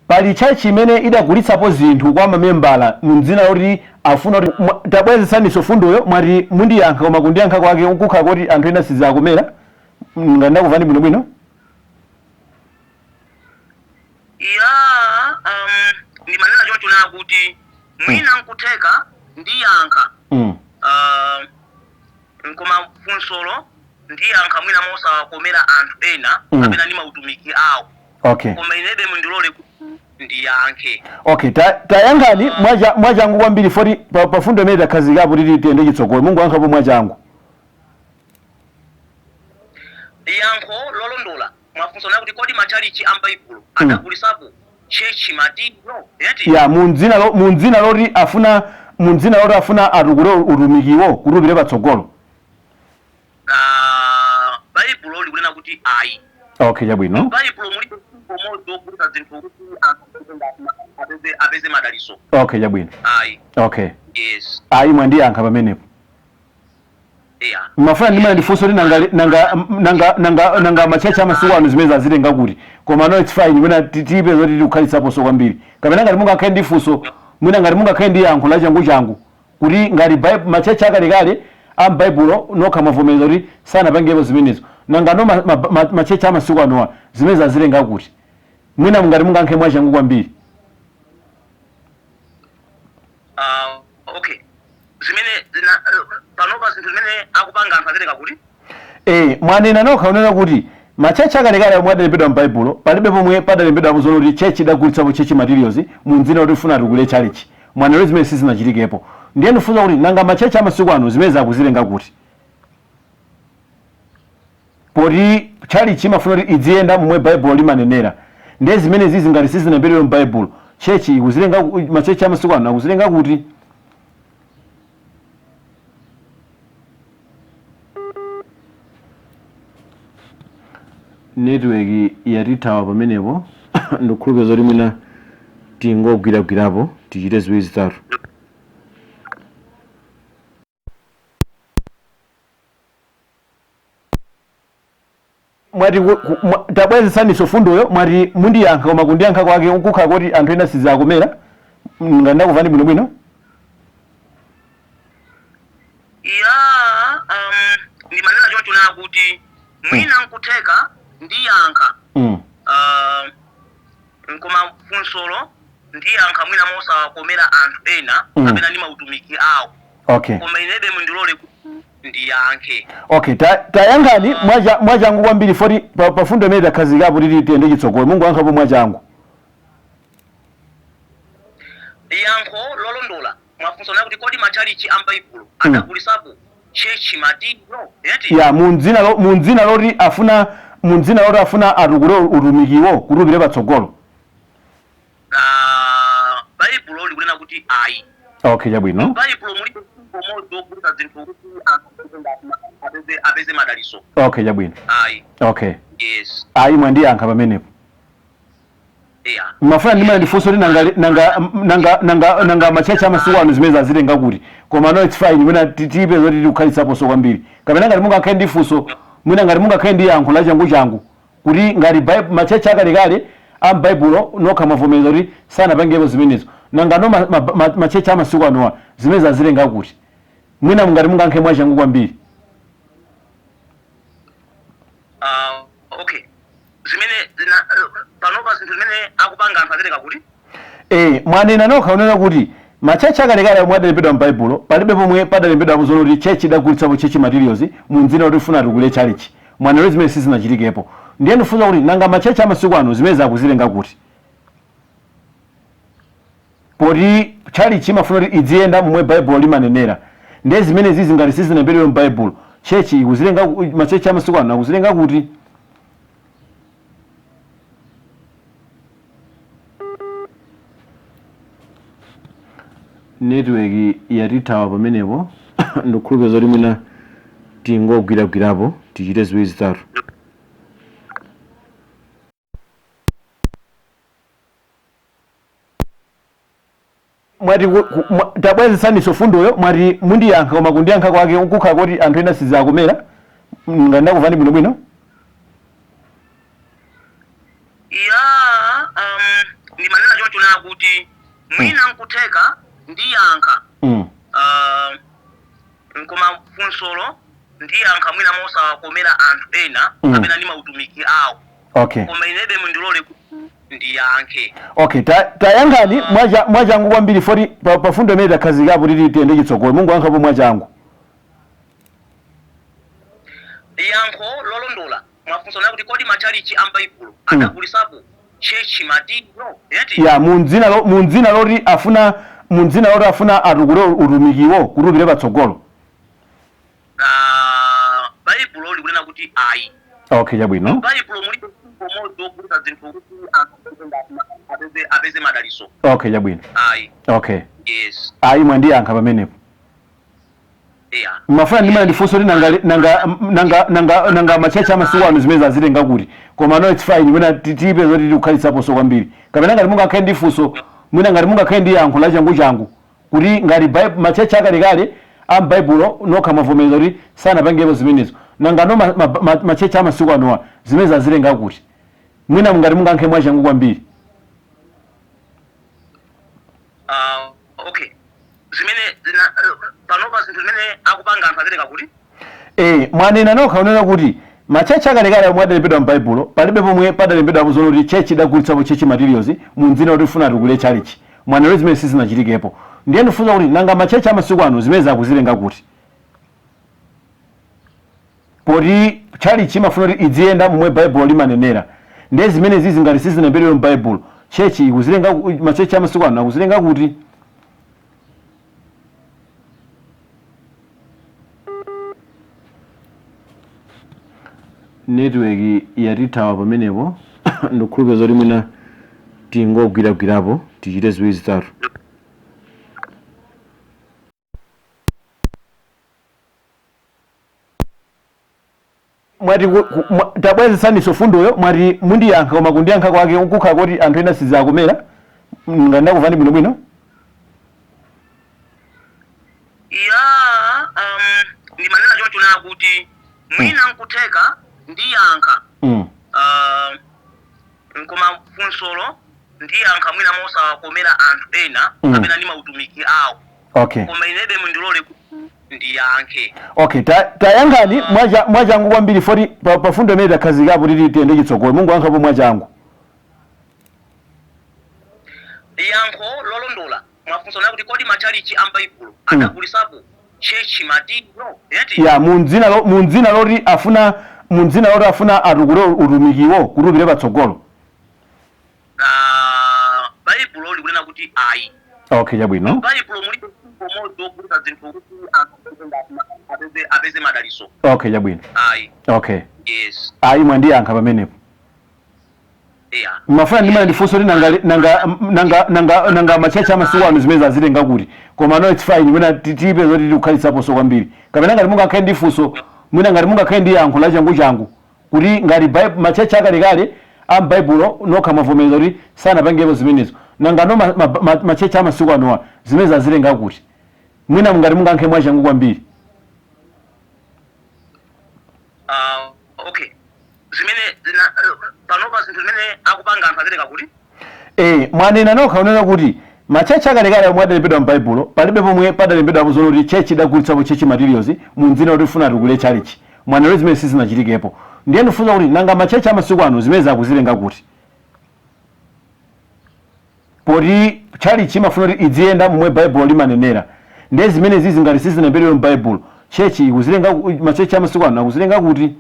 pali church imene idagulitsapo zinthu kwa mamembala mundzina loti afuna kuti tabwezetsaniso fundoyo. Mwati mundiyankha, koma kundiyankha kwake kukhala kuti anthu ena sizakomera. Ngati ndakuvani bwinobwino. Ya, ndimanena choncho na kuti mwina nkutheka ndiyankha koma funsolo ndiyankha mwina mosakomera anthu ena kapena ndi mautumiki awo, koma inebe mundilole kuti ndiyankhe. Okay, tayankhani mwachangu kwambiri foti pa fundo imene takhazikapo titi tiyende chitsogolo. Mungoyankhapo mwachangu. Yankho lolondola mwafunso nakuti kodi matchalichi a m'Baibulo adagulisapo church material, eti? Ya, mundzina loti afuna atukule utumikiwo kuti upite patsogolo. Ah, Baibulo likunena kuti ayi. Okay, chabwino. Baibulo mulibe umodzi wogulitsa zinthu kuti anthu apeze madaliso. Okay, chabwino. Ayi. Okay. Yes. Ayi, mwandiyankha pamenepo. Yeah. Mafuna ndimene ndifunso kuti nanga matchalichi amasiku ano zimene azitenga kuti? Koma no, it's fine. Mwina tipe zoti tikukhalitsaponso kwambiri, kapena ngati mungakhale ndi funso, mwina ngati mungakhale ndi yankho la changu changu kuti ngati matchalichi akalekale a m'Baibulo nokha mwavomereza kuti sanapangepo zimenezo, nanga no matchalichi amasiku anowa zimene azitenga kuti? Mwina ngati mungayankhe mwachangu kwambiri. Ah, okay, zimene panopa zinthu zimene akupanga anthu azitenga kuti? Mwanena nokha unena kuti matchalichi akalekale omwe adalembedwa m'Baibulo palibe pomwe padalembedwapo zoona kuti church idagulitsapo church materials mundzina kuti ifuna atukule chalichi. Mwanena zimene sizinachitikepo. Ndiye ndifunsa kuti nanga matchalichi amasiku ano zimene zakuzitenga kuti, poti chalichi imafuna kuti idziyenda momwe Baibulo limanenera? Ndiye zimene zizi ngati sizinalembedwe m'Baibulo, church ikuzitenga, matchalichi amasiku ano akuzitenga kuti? Network yatithawa pamenepo. Ndikukhulupirira zoti mwina tingogwiragwirapo tichite ziwiri zitatu. Mwati tabwezetsaniso fundoyo. Mwati mundiyankha, koma kundiyankha kwake kukhala kuti anthu ena sizakomera. Ngati ndakuvani bwinobwino. Ya, ndimanena choncho na kuti mwina nkutheka ndiyankha koma funsolo ndiyankha mwina mosakomera anthu ena kapena ndi mautumiki awo, koma inebe mundilole kuti ndiyankhe. Okay, tayankhani mwachangu kwambiri foti pa fundo imene takhazikapo titi tiyende chitsogolo. Mungoyankhapo mwachangu. Yankho lolondola mwafunso nakuti kodi matchalichi a m'Baibulo adagulisapo church material, eti? Ya, mundzina loti afuna atukule utumikiwo kuti upite patsogolo. Ah, Baibulo likunena kuti ayi. Okay, chabwino. Baibulo mulibe umodzi wogulitsa zinthu kuti anthu apeze madaliso. Okay, chabwino. Ayi. Okay. Yes. Ayi, mwandiyankha pamenepo. Yeah. Mafuna ndimene ndifunso kuti nanga matchalichi amasiku ano zimene azitenga kuti? Koma no, it's fine. Mwina tipe zoti tikukhalitsaponso kwambiri, kapena ngati mungakhale ndi funso, mwina ngati mungakhale ndi yankho la changu changu kuti ngati matchalichi akalekale a m'Baibulo nokha mwavomereza kuti sanapangepo zimenezo, nanga no matchalichi amasiku anowa zimene azitenga kuti? Mwina ngati mungayankhe mwachangu kwambiri. Ah, okay, zimene panopa zinthu zimene akupanga anthu azitenga kuti? Mwanena nokha unena kuti matchalichi akalekale omwe adalembedwa m'Baibulo palibe pomwe padalembedwapo zoona kuti church idagulitsapo church materials mundzina kuti ifuna atukule chalichi. Mwanena zimene sizinachitikepo. Ndiye ndifunsa kuti nanga matchalichi amasiku ano zimene zakuzitenga kuti? Poti tchalitchi imafuna kuti idziyenda momwe Baibulo limanenera, ndiye zimenezi zingati sizinalembedwe m'Baibulo, church ikuzilenga, machechi amasiku ano akuzilenga kuti? Network yatithawa pamenepo. Ndikukhulupirira zoti mwina tingogwiragwirapo, tichite ziwiri zitatu. Mwati tabwezesaniso fundoyo. Mwati mundiyankha, koma kundiyankha kwake kukhala kuti anthu ena sizakomera. Ngati ndakuvani bwinobwino. Ya, ndimanena choncho na kuti mwina nkutheka ndiyankha koma funsolo ndiyankha mwina mosakomera anthu ena kapena ndi mautumiki awo, koma inebe mundilole kuti ndiyankhe. Okay, tayankhani mwachangu kwambiri foti pa fundo imene takhazikapo titi tiyende chitsogolo. Mungoyankhapo mwachangu. Yankho lolondola mwafunso na kuti kodi matchalichi a m'Baibulo adagulisapo church material, eti? Ya, mundzina loti afuna atukule utumikiwo kuti upite patsogolo. Ah, Baibulo likunena kuti ayi. Okay, chabwino. Baibulo mulibe umodzi wogulitsa zinthu kuti anthu apeze madalitso. Okay, chabwino. Ayi. Okay. Yes. Ayi, mwandiyankha pamenepo. Yeah. Mafuna ndimana ndifunso kuti nanga machechi amasiku ano zimene azitenga kuti? Koma no, it's fine. Mwina tipe zoti tikukhalitsaponso kwambiri, kapena ngati mungakhale ndi funso, mwina ngati mungakhale ndi yankho la changu changu, kuti ngati machechi akalekale a m'Baibulo nokha mwavomereza kuti sanapangepo zimenezo, nanga no machechi amasiku anowa zimene azitenga kuti? Mwina ngati mungayankhe mwachangu kwambiri. Ah, okay, zimene panopa zinthu zimene akupanga anthu azitenga kuti? Mwanena nokha unena kuti machechi akalekale omwe adalembedwa m'Baibulo, palibe pomwe padalembedwapo zono kuti church idagulitsapo church materials mundzina kuti funa atukule chalichi. Mwanero zimene sizinachitikepo. Ndiye ndifunsa kuti nanga machechi amasiku ano zimene zakuzitenga kuti? Poti chalichi imafuna kuti idziyenda momwe Baibulo limanenera, ndiye zimenezi zingati sizinalembedwe m'Baibulo, church ikuzilenga, machechi amasiku ano akuzilenga kuti? Network yatithawa pamenepo. Ndikukhulupirira zoti mwina tingogwiragwirapo, tichite ziwiri zitatu. Mwati tabwezesaniso fundoyo. Mwati mundiyankha, koma kundiyankha kwake kukhala kuti anthu ena sizakomera. Ngati ndakuvani bwinobwino. Ya, ndimanena choncho na kuti mwina nkutheka ndiyankha koma funsolo ndiyankha mwina mosakomera anthu ena kapena ndi mautumiki awo, koma inebe mundilole kuti ndiyankhe. Okay, tayankhani mwachangu kwambiri foti pa fundo imene takhazikapo titi tiyende chitsogolo. Mungoyankhapo mwachangu. Yankho lolondola mwafunso na kuti kodi matchalichi a m'Baibulo adagulisapo church material, eti? Ya, mundzina loti afuna atukule utumikiwo kuti upite patsogolo. Ah, Baibulo likunena kuti ayi. Okay, chabwino. Baibulo mulibe umodzi wogulitsa zinthu kuti anthu apeze madalitso. Okay, chabwino. Ayi. Okay. Yes. Ayi, mwandiyankha pamenepo. Yeah. Mafuna ndimana ndifunso kuti nanga machechi amasiku ano zimene azitenga kuti? Koma no, it's fine. Mwina tipe zoti tikukhalitsaponso kwambiri, kapena ngati mungakhale ndi funso, mwina ngati mungakhale ndi yankho la changu changu, kuti ngati machechi akalekale a m'Baibulo nokha mwavomereza kuti sanapangepo zimenezo, nanga no machechi amasiku anowa zimene azitenga kuti? Mwina ngati mungayankhe mwachangu kwambiri. Ah, okay, zimene panopa zinthu zimene akupanga anthu azitenga kuti? Mwanena nokha unena kuti machechi akalekale omwe adalembedwa m'Baibulo, palibe pomwe padalembedwapo zono kuti church idagulitsapo church materials mundzina kuti funa atukule chalichi. Mwanero zimene sizinachitikepo. Ndiye ndifunsa kuti nanga machechi amasiku ano zimene zakuzitenga kuti? Poti chalichi imafuna kuti idziyenda momwe Baibulo limanenera, ndiye zimenezi zingati sizinalembedwe m'Baibulo, church ikuzilenga, machechi amasiku ano akuzilenga kuti?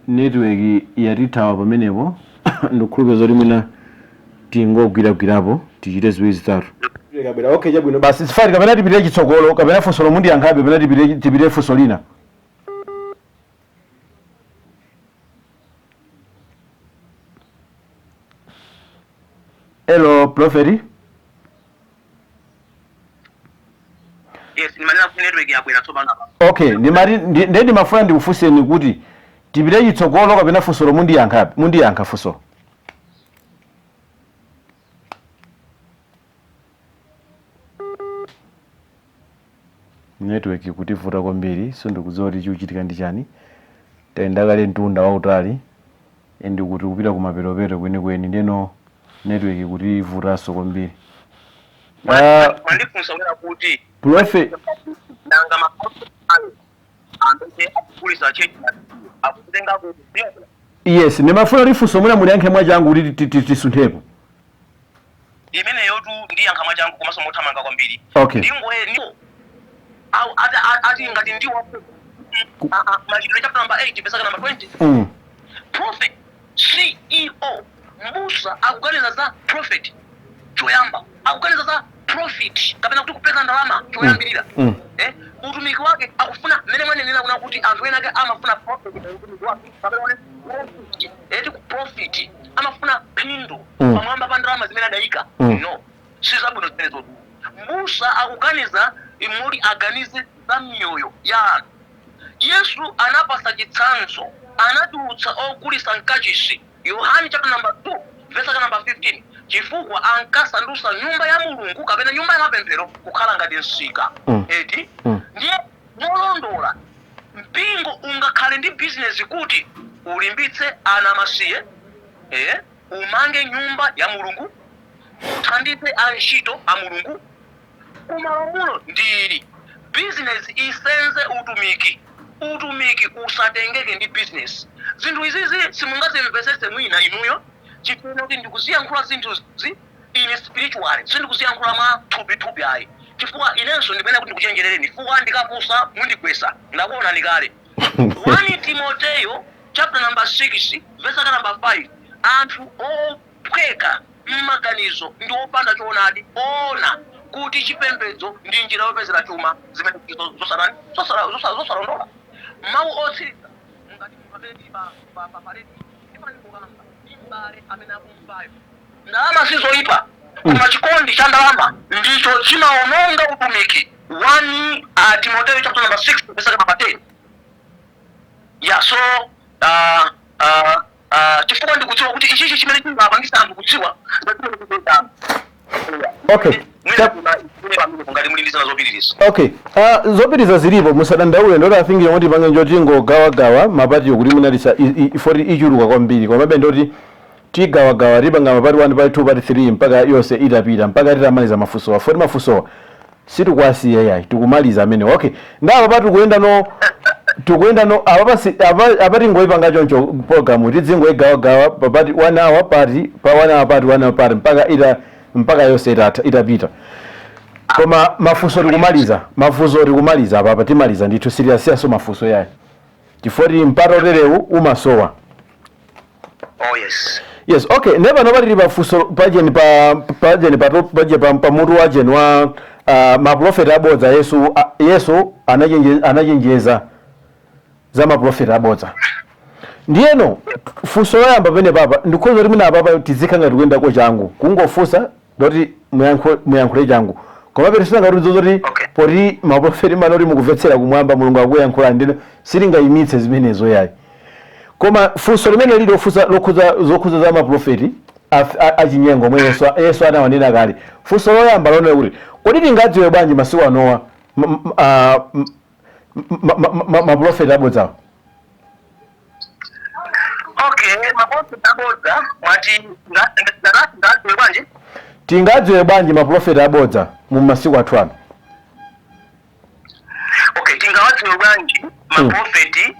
Network yatithawa pamenepo. Ndikukhulupirira zoti mwina tingogwiragwirapo, tichite ziwiri zitatu. Kabwera. Okay, chabwino, basi sifati kapena tipitire chitsogolo kapena funso lomwe ndiyankhabe, kapena tipitire funso lina. Hello, prophet. Yes, ndimanena kuti network yabwera tsopano apa. Okay, ndimati ndiye ndimafuna ndikufunseni kuti tipite chitsogolo kapena funso lomwe mundiyankhabe, mundiyankha funso. Network kutivuta kwambiri, sindikudziwa kuti chikuchitika ndi chani. Tayenda kale mtunda wautali and kuti kupita kumaperopeto kwenikweni, ndeno network kutivutanso kwambiri. Mwandifunsa kunena kuti Prophet, nanga maprofeti ayo amene akugulisa chechi akutenga kuti? Yes, ndimafuna kuti funso mwina muliyankhe mwachangu kuti tisunthepo. Imeneyotu ndiyankha mwachangu komanso mothamanga kwambiri. Okay. Ndingoye ndiwo au ati ngati ndiwo Machitidwe chapter number 8 verse number 20. Prophet, CEO, mbusa akuganiza za prophet choyamba, akuganiza za profit kapena kuti kupeza ndalama choyambirira. Utumiki wake akufuna mmene mwanenera kuna kuti anthu ena ake amafuna profit mu utumiki wake kapena kuti profit, eti ku profit amafuna phindu pamwamba pa ndalama zimene adayika. No, sizabwino zimenezo. Mbusa akuganiza imuli aganize za miyoyo ya anthu. Yesu anapasa chitsanzo, anatulutsa ogulisa mkachisi, Yohani chapter number 2 verse number 15, chifukwa ankasandutsa nyumba ya Mulungu kapena nyumba ya mapemphero kukhala ngati msika. Eti? Ndiye molondola, mpingo ungakhale ndi bizinesi kuti ulimbitse ana amasiye, umange nyumba ya Mulungu, uthandize antchito a Mulungu. Kumalamulo ndili bizinesi isenze utumiki, utumiki usatengeke ndi bizinesi. Zinthu izizi simungazimvesese mwina inuyo chifukwa kuti ndikuziyankhula zinthuzi ine spiritual, sindikuziyankhula mwa thupithupi ayi, chifukwa inenso ndimene kuti ndikuchenjerereni, chifukwa ndikapusa mundigwesa, ndakuonani kale. 1 Timoteyo chapter number 6 verse number 5: anthu ophweka mmaganizo ndi opanda choonadi ona kuti chipembedzo ndi njira yopezera chuma, zimene zosalani zosalondola. Mawu otsiriza, ngati munthu amene tili pa radio, ndimandikukamba ndi m'bale amene akumvayo, ndalama sizoyipa, koma chikondi cha ndalama ndicho chimaononga utumiki. 1 Timoteyo chapter number 6 verse number 10. Yeah, so chifukwa ndikudziwa kuti ichichi chimene chingapangisa anthu kudziwa. Okay. Ngati muli ndi zina zopitiriza. Okay, zopitiriza zilipo, musadandaule. Ndoti I think yomwe tipange njoti ngogawagawa mapatiyo kuti munalisa ifoti ichuluka kwambiri, komabe ndoti tigawagawa, tipanga mapati 1, part 2, part 3, mpaka yonse itapita, mpaka titamaliza mafunsowa. Foti mafunsowa sitikuwasiya yayi, tikumaliza amene. Okay, ndapa pa tikuyenda no, tikuyenda no apa pasi apa tingoyipanga choncho program, tidzingoyigawagawa pa part 1 hour, part pa 1 hour, part 1 hour, part mpaka ita mpaka yonse itatha, itapita. Koma mafunso tikumaliza, mafunso tikumaliza apapa, timaliza ndithu, sitiyasiyaso mafunso yayi, chifukwa mpata oterewu umasowa. Oh yes. Yes, okay, ne pano patili pafunso pajeni pa pajeni pa paje pa pamutu wajeni wa maprofeti abodza. Yesu anachenjeza za maprofeti abodza. Ndiyeno funso loyamba pamene papa, ndikhoza kuti mwina apapa tizikha ngati kuyendako changu, kungofunsa ndoti muyankhule changu, komabe tisangati zoti poti maprofeti manoti mukumvetsera kumwamba, Mulungu akuyankhulani, ndino sitingayimitse zimenezo yayi. Koma funso limene lili lofunsa lokhuza zokhuza za maprofeti achinyengo omwe Yesu anawanena kale, funso loyamba lonena kuti kodi tingadziwe bwanji masiku anowa maprofeti abodzawo? Okay, maprofeti abodza mwati ngadziwe bwanji? Tingadziwe bwanji maprofeti abodza mu masiku athu ano? Okay, tingawadziwe bwanji maprofeti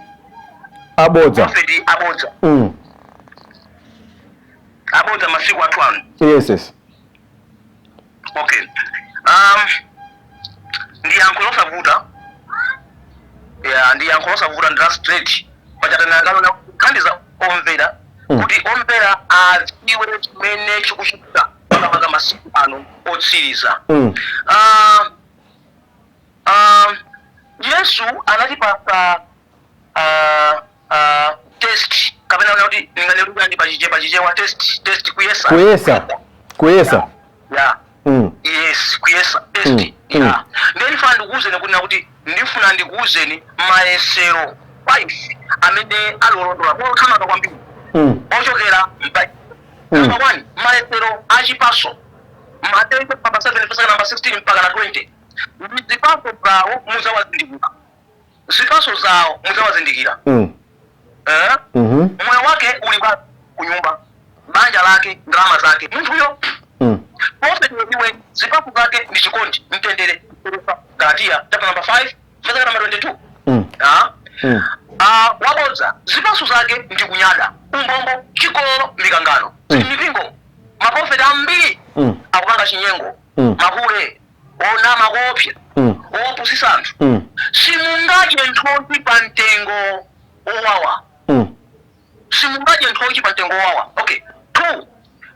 abodza? Profeti abodza abodza masiku athu ano? Yes. Okay, ndi yankho losavuta, yeah, ndi yankho losavuta, ndi la straight. Pachatanangano kuthandiza omvera kuti omvera adziwe chimene chikuchitika makamaka masiku ano otsiriza. Yesu anatipasa test, kapena kuti ndinganene pachichewa test, kuyesa. Kuyesa, kuyesa. Ya. Yes, kuyesa, test. Ya, ndiye ndifuna ndikuwuzeni kuti ndifuna ndikuwuzeni mayesero 5 amene ali olondola othamanga kwambiri ochokera m'Baibulo. Number 1, mayesero achipaso, Mateyu chapter 7 verse number 16 mpaka na 20. Ndi zipaso zawo muzawazindikira, zipaso zawo muzawazindikira. Eh? Moyo wake uli basi kunyumba, banja lake, ndalama zake, munthuyo. Prophet weniweni zipaso zake ndi chikondi, mtendere, Galatiya chapter number 5 verse number 22. Ah? Ah, wabodza zipaso zake ndi kunyada, umbombo, chigololo, mikangano. Zili mipingo, maprofeti ambiri akupanga chinyengo, mahule, onama koopsa, opusisa anthu. Simungadye nthochi pa mtengo owawa. Simungadye nthochi pa mtengo owawa. Okay, two,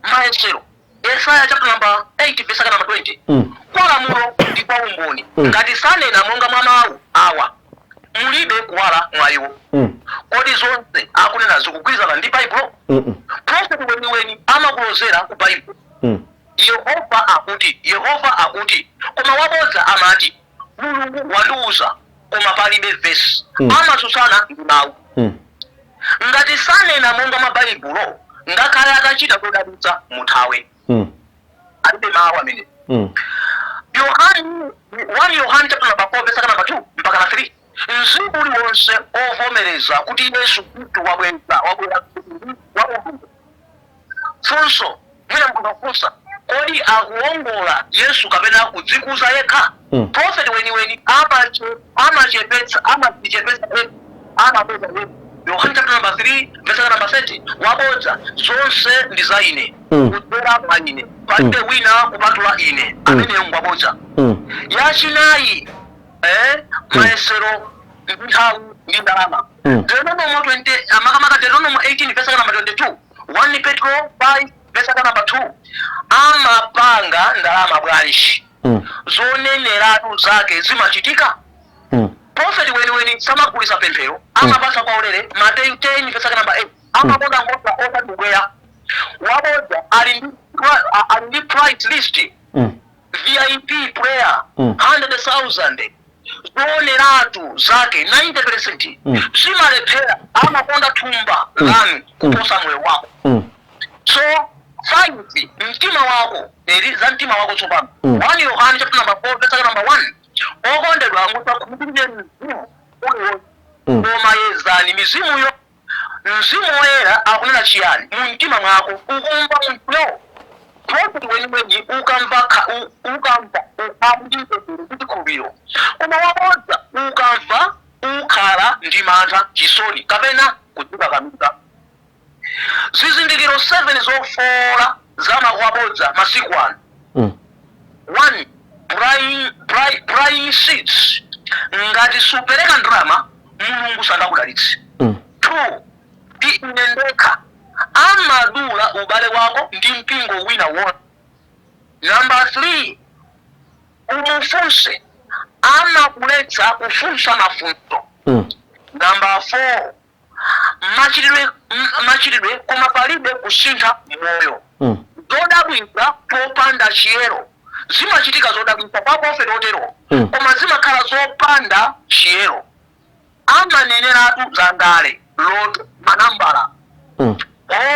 mayesero, Yesaya chapter number 8 verse number 20. Kwa lamulo ndi kwa umboni, ngati sanena monga mwa mawu awa, mulibe kuwala mwa iwo. Kodi zonse akunena zikugwirizana ndi Baibulo? Prophet weniweni amakulozera ku Baibulo. Yehova akuti, Yehova akuti. Koma wabodza amati, "Mulungu wandiuza," koma palibe vesi. Amatsutsana ndi mawu. Ngati sanena monga mwa Baibulo, ngakhale atachita zodabwitsa, muthawe. Alibe mawu amene. Yohani 1, Yohani chapter number 4 verse number 2 mpaka na 3. Mzimu uliwonse ovomereza kuti Yesu Khristu wabweza, wabwera wa Mulungu. Funso mwina mkukafunsa, kodi akuwongola Yesu kapena kudzikuza yekha? Prophet weniweni amachepetsa, amadzichepetsa yekha, amapeza yekha. Yohani chapter number 3 verse number 30. Wabodza, zonse ndi za ine, kudzera mwa ine, palibe wina kupatula ine. Ameneyo ngwabodza. Yachinayi, mayesero ndi nthawi ndi ndalama. Deuteronomy 20, makamaka Deuteronomy 18 verse number 22, 1 Petro 5 verse number 2. Amapanga ndalama bwanji? Zoneneratu zake zimachitika? Prophet weniweni samagulisa pemphero, amapasa kwa ulere, Mateyu 10 verse number 8. Amakonda nkhosa osati ubweya. Wabodza ali ndi price list, VIP prayer, 100,000. Zooneratu zake 90% zimalephera. Amakonda thumba lanu kuposa moyo wako. So five, mtima wako eri, za mtima wako tsopano. 1 Yohani chapter number 4 verse number 1. Okondedwa, musakhulupirire mzimu uliwonse, koma yezani mizimuyo. Mzimu Woyera akunena chiyani mu mtima mwako ukumva munthuyo? Prophet weniweni ukamva ukamva ukhala ndi mtendere ndi chikhulupiriro, koma wabodza ukamva ukhala ndi mantha, chisoni kapena kudzikakamiza. Zizindikiro 7 zofola za makwabodza masiku ano. One, buying seats. Ngati supereka ndalama, Mulungu sangakudalitse. Two, ndi ine ndekha. Amadula ubale wako ndi mpingo wina wonse. Number three, umufunse. Amakuletsa kufunsa mafunso. Number four, machitidwe koma palibe kusintha moyo. Zodabwitsa popanda chiyero. Zimachitika zodabwitsa kwa prophet otero, koma zimakhala zopanda chiyero. Amaneneratu za ndale, lotto, manambala,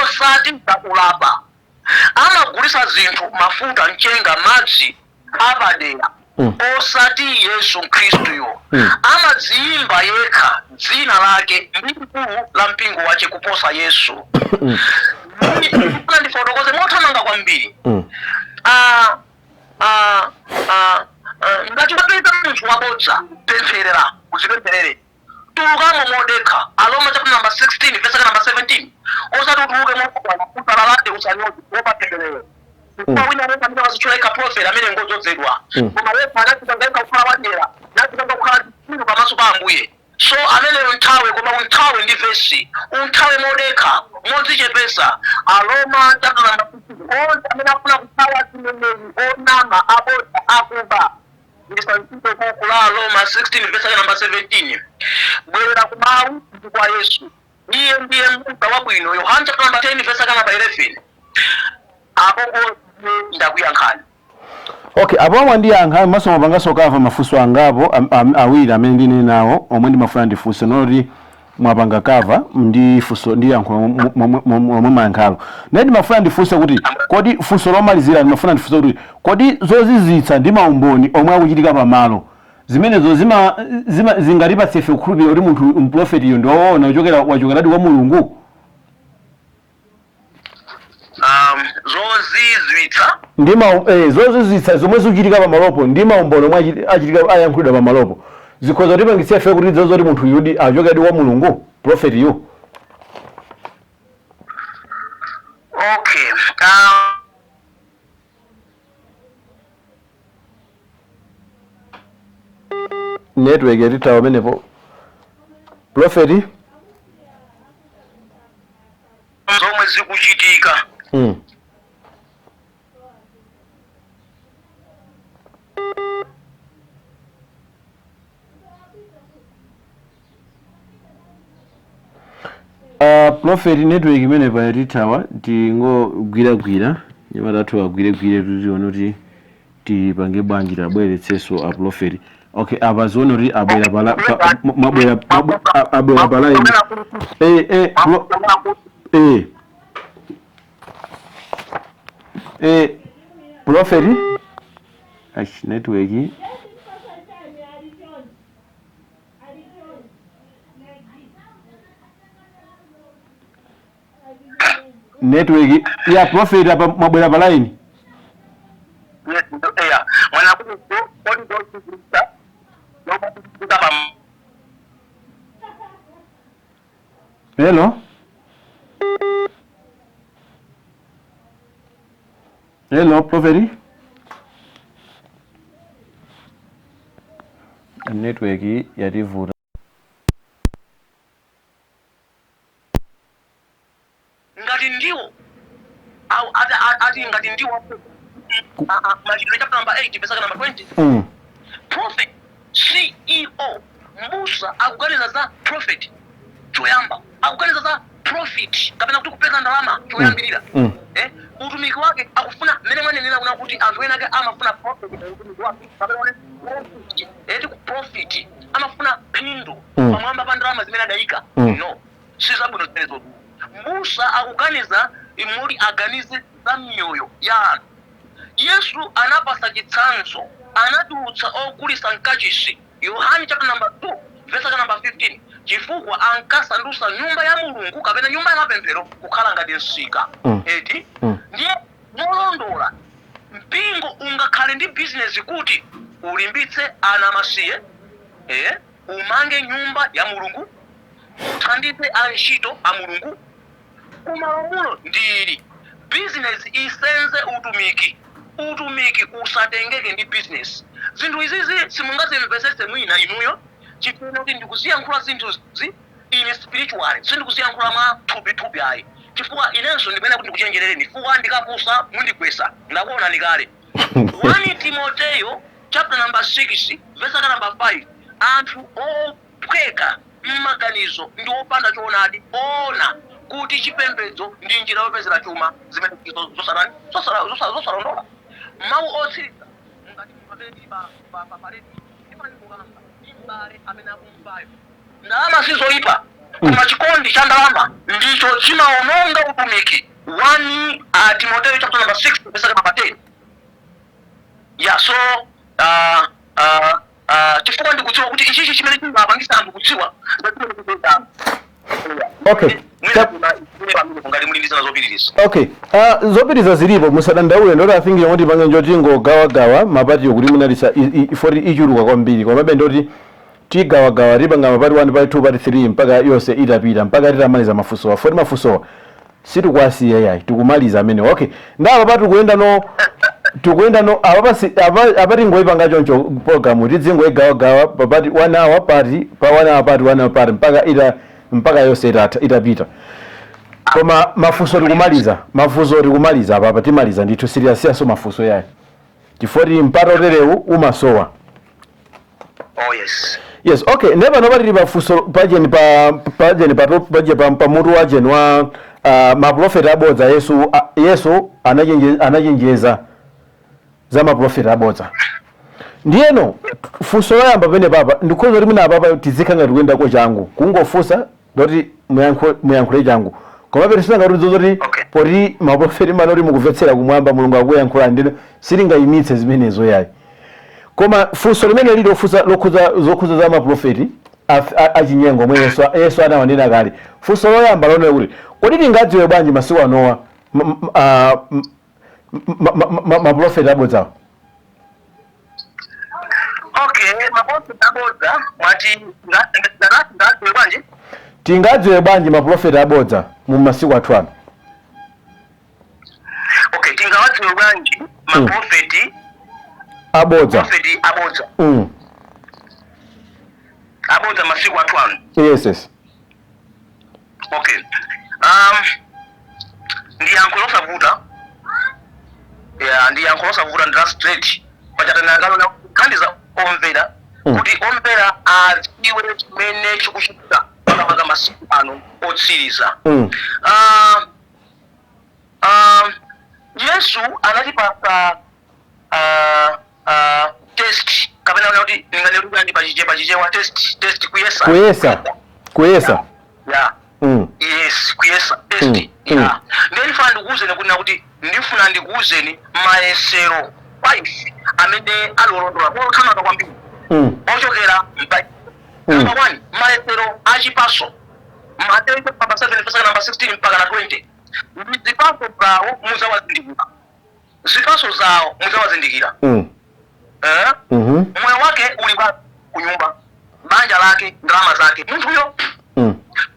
osati zakulapa. Amagulisa zinthu, mafuta, mchenga, madzi apadera, osati Yesu Khristuyo. Amadziyimba yekha dzina lake ndi likulu la mpingo wache kuposa Yesu. Ndifotokoze mothamanga kwambiri. Ah, ngati wapeza munthu wabodza, pempherera, uzipempherere, tulukamo modekha. Aroma chapter number 16 verse number 17. Osati utuluke mokwana, usalalate, usanyoze, wopapempherere. Chifukwa wina yekha amene wazitchula yekha prophet, amene ngodzozedwa, koma yekha anadzipanga yekha kukhala wadyera, nadzipanga kukhala chitsiru pamaso pa Ambuye. So ameneyo nthawe, koma unthawe ndi vesi, unthawe modekha, modzichepesa. Aroma chapter number 15. Onse amene akufuna kuthawa zineneri onama, abodza, akuba, ndisanchite buku la Roma 16 verse number 17. Bwerera ku mawu ndi kwa Yesu, iye ndiye m'busa wabwino. Yohane chapter number 10 verse number 11. Apo ndakuyankhani. Okay, apo mwandiyankha, maso mwapanganso cover mafunso angapo awiri amene ndine nawo omwe ndimafuna ndifunse, noti mwapanga cover ndi funso ndi yankho momwe mayankhalo. Naye ndimafuna ndifunse kuti kodi, funso lomalizira, ndimafuna ndifunse kuti kodi zozizwitsa ndi maumboni omwe akuchitika pamalo zimenezo zima zingatipatse ife kukhulupirira kuti munthu mprofetiyo ndi woona, wachokeradi kwa Mulungu? Zozizwitsa Ndi zozizwitsa zomwe zikuchitika pamalopo ndi maumboni omwe achitika, ayankhulidwa pamalopo, zikhoza kutipangitsa ife kuti tidziwe zoti munthu yudi achokeradi kwa Mulungu, profetiyo? Okay, Network yatithawa pamenepo, profeti. Zomwe zikuchitika Prophet, network imene payatithawa, tingogwiragwira nyamata athu agwiregwire, tutione kuti tipange bwanji, tabweretsenso a prophet. Okay, apa zione kuti abwera pala mwabwera, abwera pa line. Prophet, ash, network. Network ya prophet, apa mwabwera pa line. Yes, yeah. Mwana kuti kodi zozizwitsa zomwe zikuchitika pa Hello, hello, prophet, network yativuta. Ngati ndiwo au ati ngati ndiwo Machitidwe chapter number 8 verse number 20. Prophet, CEO, mbusa akuganiza za prophet choyamba, akuganiza za profit kapena kuti kupeza ndalama choyambirira. Utumiki wake akufuna mmene mwanenera kuna kuti anthu ena ake amafuna profit mu utumiki wake, kapena kuti profit, eti ku profit amafuna phindu pamwamba pa ndalama zimene adayika. No, sizabwino zimenezo. Mbusa akuganiza imoti aganize za miyoyo ya anthu. Yesu anapasa chitsanzo, anatulutsa ogulisa mkachisi, Yohane chapter number 2 verse number 15, chifukwa ankasandutsa nyumba ya Mulungu kapena nyumba ya mapemphero kukhala ngati msika. Eti? Ndiye molondola, mpingo ungakhale ndi bizinesi kuti ulimbitse ana amasiye, umange nyumba ya Mulungu, uthandize antchito a Mulungu. Kumalamulo ndili bizinesi isenze utumiki, utumiki usatengeke ndi bizinesi. Zinthu izizi simungazimvesese mwina inuyo chifukwa kuti ndikuziyankhula zinthuzi ine spiritual, sindikuziyankhula mwa thupithupi ayi, chifukwa inenso ndimene kuti ndikuchenjerereni, chifukwa ndikapusa mundigwesa, ndakuonani kale. 1 Timoteyo chapter number 6 verse number 5: anthu ophweka mmaganizo ndi opanda choonadi ona kuti chipembedzo ndi njira yopezera chuma, zimene zosalani zosalondola. Mawu otsiriza, ngati munthu amene tili pa radio, ndimani ndi m'bale amene akumvayo, ndalama sizoyipa, koma chikondi cha ndalama ndicho chimaononga utumiki. 1 Timoteyo chapter number 6 verse number 10. Yeah, so chifukwa ndikudziwa kuti ichichi chimene chingapangisa anthu kudziwa. Okay. Ngati muli ndi zina zopitiriza. Okay, zopitiriza zilipo, musadandaule. Ndoti I think yomwe tipange njoti ngogawagawa ma part yo kuti munalisa ifoti ichuluka kwambiri, komabe ndoti tigawagawa, tipanga ma part 1, part 2, part 3, mpaka yonse itapita, mpaka titamaliza mafunsowa. Foti mafunsowa sitikuwasiya yayi, tikumaliza amenewa. Okay, ndapa pati kuyenda no Tikuyenda no apa tingoyipanga choncho program, tidzingoyigawagawa papati 1 hour pati pa 1 hour pati 1 hour pati mpaka ita mpaka yonse itatha, itapita. Koma mafunso tikumaliza, mafunso tikumaliza apapa, timaliza ndithu, sitiyasiyaso mafunso yayi chifukwa mpata oterewu umasowa. Oh yes. Yes, okay, never nobody tili pafunso pajeni pa pajeni pa paje pa pamutu wajeni wa maprofeti abodza. Yesu anachenjeza za maprofeti abodza. Ndiyeno funso loyamba pene papa ndikhoza kuti mwina apapa tizikha ngati kuyendako changu, kungofunsa ndoti muyankhule changu, koma pete sinangati zoti poti maprofeti mana kuti mukumvetsera kumwamba, Mulungu akuyankhulani, ndino silingayimitse zimenezo yayi. Koma funso limene lili lofunsa lokhuza zokhuza za maprofeti achinyengo omwe Yesu anawanena kale, funso loyamba lonena kuti kodi tingadziwe bwanji masiku anowa maprofeti abodzawo? Okay, maprofeti abodza mwati ngadziwe bwanji? Tingadziwe bwanji maprofeti abodza mu masiku athu ano? Okay, tingawadziwe bwanji maprofeti abodza? Profeti abodza. Abodza masiku athu ano? Yes. Okay, ndi yankho losavuta ya, ndi yankho losavuta, ndi la straight pachatanangalo kuthandiza omvera kuti omvera adziwe chimene chikuchitika makamaka masiku ano otsiriza. Yesu anatipasa test, kapena kuna kuti ninganena pachichewa test, kuyesa. Kuyesa, kuyesa. Ya. Yes, kuyesa, test. Ya, ndiye ndifuna ndikuwuzeni kuti ndifuna ndikuwuzeni mayesero 5 amene ali olondola othamanga kwambiri ochokera mba Number 1, mayesero achipaso, Mateyu chapter 7 verse number 16 mpaka na 20. Ndi zipaso zawo muzawazindikira, zipaso zawo muzawazindikira. Eh? Moyo wake uli kwa kunyumba, banja lake, ndalama zake, munthuyo.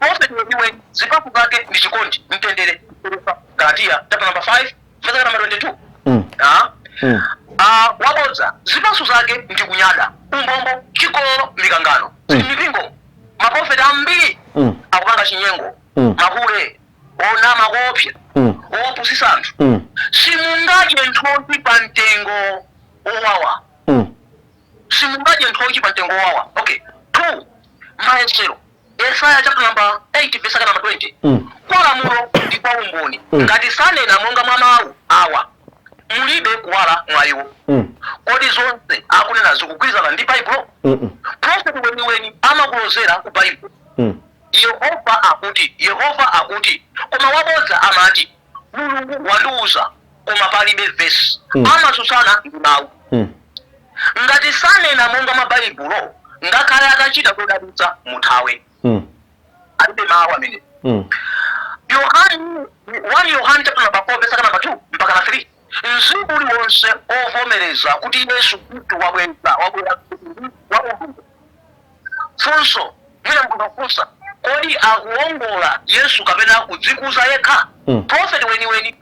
Prophet weniweni zipaso zake ndi chikondi, mtendere, Galatiya chapter number 5 verse number 22. Ah? Ah, wabodza zipaso zake ndi kunyada, umbombo, chigololo, mikangano. Mipingo maprofeti ambiri akupanga chinyengo, mahule, onama koopsa, opusisa anthu. Simungadye nthochi pa mtengo owawa. Simungadye nthochi pa mtengo owawa. Okay, two, mayesero, Yesaya chapter number 8 verse number 20. Kwa lamulo ndi kwa umboni, ngati sanena monga mwa mawu awa, mulibe kuwala mwa iwo. Kodi zonse akunena zikugwirizana ndi Baibulo? Prophet weniweni amakulozera ku Baibulo. Yehova akuti, Yehova akuti. Koma wabodza amati Mulungu wandiuza, koma palibe vesi. Amatsutsana ndi mawu. Ngati sanena monga mwa Baibulo, ngakhale atachita zodabwitsa, muthawe. Alibe mawu amene. Yohani 1, Yohani chapter number 4 verse number 2 mpaka na 3. Mzimu uliwonse ovomereza kuti Yesu Khristu wabwera wa Mulungu. Funso mwina mkukafunsa, kodi akuwongola Yesu kapena kudzikuza yekha? Prophet weniweni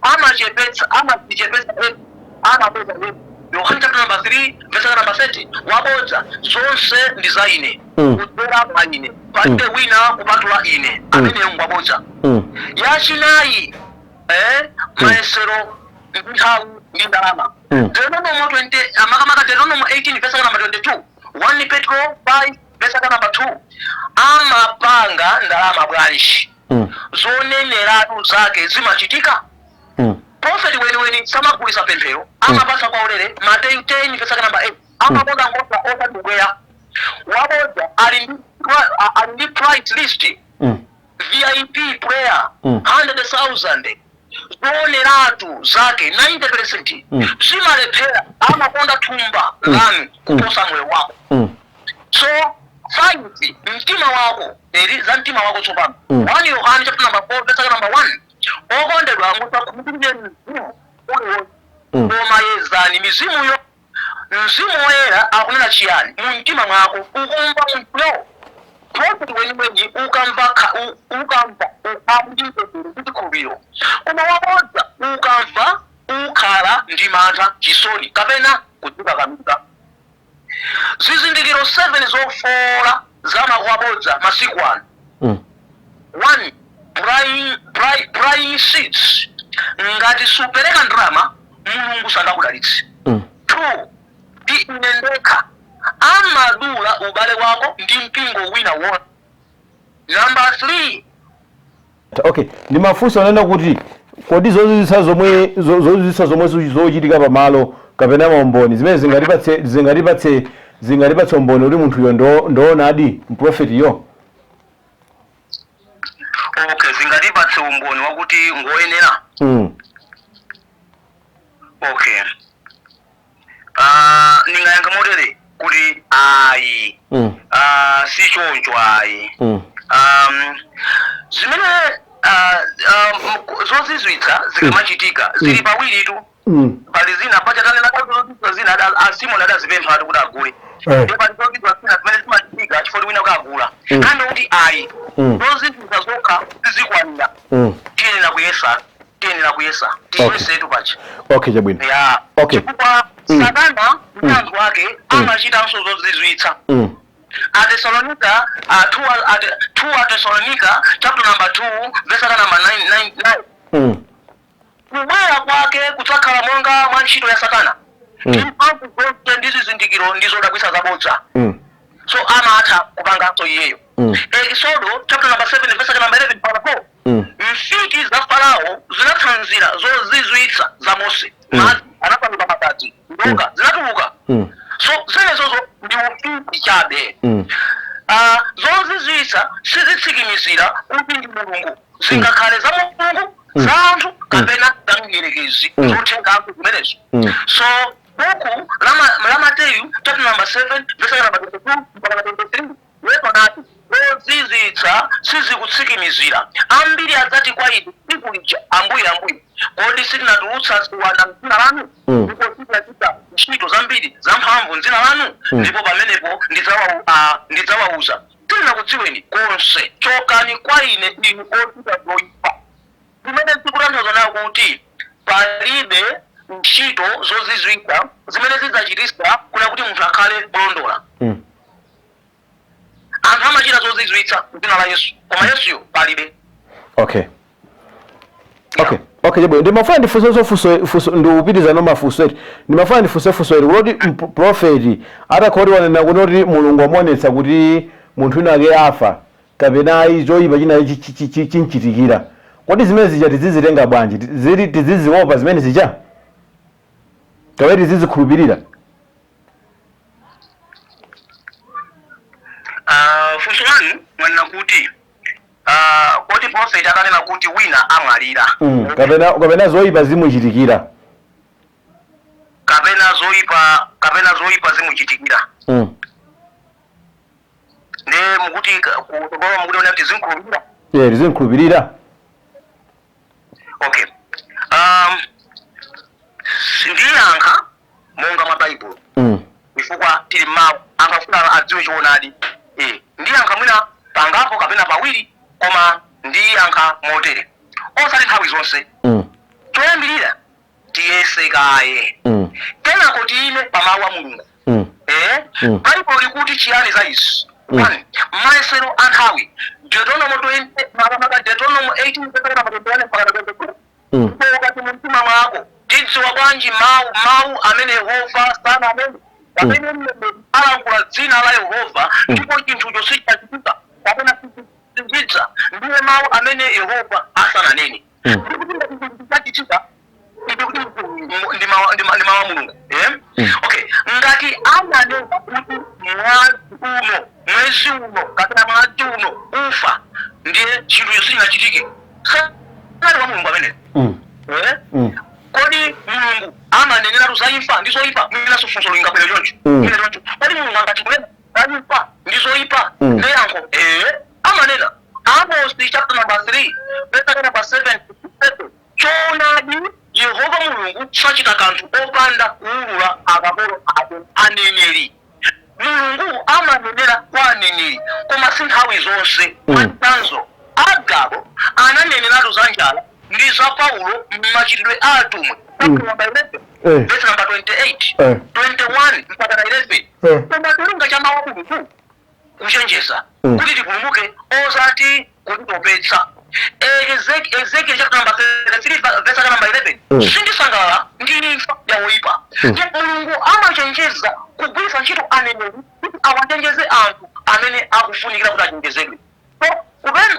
amachepetsa, amadzichepetsa yekha, amapeza yekha. Yohani chapter number 3 verse number 30. Wabodza, zonse ndi za ine, kudzera mwa ine, palibe wina kupatula ine. Ameneyo ngwabodza. Yachinayi, mayesero ndi nthawi ndi ndalama. Deuteronomy 20, makamaka Deuteronomy 18 verse number 22, 1 Petro 5 verse number 2. Amapanga ndalama bwanji? Zoneneratu zake zimachitika. Prophet weniweni samagulisa pemphero, amapasa kwa ulere, Mateyu 10 verse number 8. Amakonda nkhosa osati ubweya. Wabodza ali ndi price list, VIP prayer, 100,000. Zooneratu zake 90% zimalephera. Amakonda thumba lanu kuposa moyo wako. So five, mtima wako eri, za mtima wako tsopano. 1 Yohani chapter number 4 verse number 1. Okondedwa, musakhulupirire mzimu uliwonse, koma yezani mizimuyo, Mzimu Woyera akunena chiyani mu mtima mwako. Ukumva munthuyo, prophet weniweni, ukamva ukamva ukhala ndi chikhulupiriro, koma wabodza ukamva ukhala ndi mantha, chisoni kapena kudzikakamika. Zizindikiro 7 zofola za makwabodza masiku ano. 1, buying seats. Ngati supereka ndalama, Mulungu sangakudalitse. 2, ndi ine ndekha, amadula ubale wako ndi mpingo wina wonse. Number 3. Okay, ndi mafunso anena kuti kodi zozizwitsa zomwe zochitika pamalo kapena maumboni zimene zingatipatse umboni kuti munthuyo ndoonadi mprofetiyo? Okay, zingatipatse umboni wakuti ngoyenera. Okay, ningayankha motere kuti ayi. Si choncho ayi. Zimene zozizwitsa zikamachitika zili pawiritu. Pali zina pachatanena zozizwa zina a Simoni adazipempha ati kuti agule. Ndipo pali zozizwa zina zimene zimachitika chifukwa wina kukagula. Kandi kuti ayi, zozizwitsa zokha sizikwanira. Tiyenera kuyesa, tiyenera kuyesa, tiyesetu pacha. Okay, chabwino. Ya. Chifukwa Satana ndi anthu ake amachitanso zozizwitsa. Atesalonika, 2 Atesalonika chapter number 2 verse number 9 9 9. Kubwera kwake kudzakhala monga mwa ntchito ya Satana ndi mphamvu zonse ndi zizindikiro ndi zodabwitsa zabodza. So amatha kupanganso iyeyo. Exodo chapter number 7 verse number 11 mpaka 4. Mfiti za Farao zinatsanzira zozizwitsa za Mose. Madzi anasanduka magazi, njoka zinatuluka. So zimenezozo ndi ufiti chabe. Zozizwitsa sizitsimikizira kuti ndi Mulungu. Zingakhale za Mulungu, za anthu kapena za mdierekezi. Zothenganso zimenezo. So buku la Mateyu chapter number 7 verse number 22 mpaka 23, Yesu anati zozizwitsa sizikutsimikizira. Ambiri adzati kwa ine tsiku lija, 'Ambuye, Ambuye, kodi sitinatulutsa ziwanda mdzina lanu, ndipo sitinachita ntchito zambiri zamphamvu mdzina lanu?' Ndipo pamenepo ndidzawawuza, 'Sindinakudziweni konse, chokani kwa ine inu ochita zoyipa.' Zimene zikutanthauza nayo kuti palibe ntchito zozizwitsa zimene zidzachititsa kuna kuti munthu akhale kulondola. Anthu amachita zozizwitsa mdzina la Yesu, koma Yesuyo palibe. Okay, chabwino. Ndimafuna ndifunsenso funso, ndikupitiza no mafunso eti. Ndimafuna ndifunse funso ili kuti profeti atakhala kuti wanena kuti Mulungu amuonetsa kuti munthu wina ake afa kapena ayi, choyipa china chinchitikira, kodi zimene zija tizizitenga bwanji? Zili tiziziopa zimene zija kapena tizizikhulupirira? Funso lanu mwanena kuti kodi prophet atanena kuti wina amwalira Kapena zoyipa zimuchitikira. Kapena zoyipa zimuchitikira. Ne mukuti kutokola mukuti ona tizinkhulupirira? Yeah, tizinkhulupirira. Okay, sindiyankha monga mwa Baibulo chifukwa tili mmawu, anthu afuna adziwe choonadi. Ndiyankha mwina pangapo kapena pawiri, koma ndiyankha motere: osati nthawi zonse. Choyambirira, tiyese kaye, kenako tiyime pa mawu a Mulungu. Baibulo likuti chiyani za izi? 1, mayesero a nthawi, Deuteronomy 20, makamaka Deuteronomy 18 verse 21 mpaka 22. Ndipo ukati mu mtima mwako, 'Tidziwa bwanji mawu amene Yehova sananene?' Pamene mneneri alankhula dzina la Yehova ndipo chinthucho sichachitika kapena sichidza, ndiye mawu amene Yehova asananene. Ndikuti ngati chinthu chachitika, ndikuti ndi mawu a Mulungu, eh? Okay, ngati ananena kuti mwezi uno, mwezi uno kapena mwezi uno ufa, ndiye chinthucho sichinachitike, sanali wa Mulungu amene. Eh? Kodi Mulungu amaneneratu za imfa ndi zoyipa? Mwinanso funso lingabwere choncho. Mwina choncho, kodi Mulungu angati kunena za imfa ndi zoyipa? Ndi yankho, ee, amanena. Amos chapter number 3 verse number 7. Choonadi Yehova Mulungu sachita kanthu opanda kuwulula akapolo ake aneneri. Mulungu amanenera kwa aneneri, koma si nthawi zonse. Mwachitsanzo, Agabo ananeneratu za njala ndi za Paulo m'Machitidwe a Atumwi chapter number 11. Verse number 28, 21 mpaka 11. Koma cholinga cha mawu a Mulungu kuchenjeza kuti tipulumuke, osati kutitopetsa. Ezekiel chapter number 33 verse number 11, sindisangalala ndi imfa ya woyipa. Ndipo Mulungu amachenjeza kugwiritsa ntchito aneneri kuti awachenjeze anthu amene akufunikira kuti achenjezedwe. So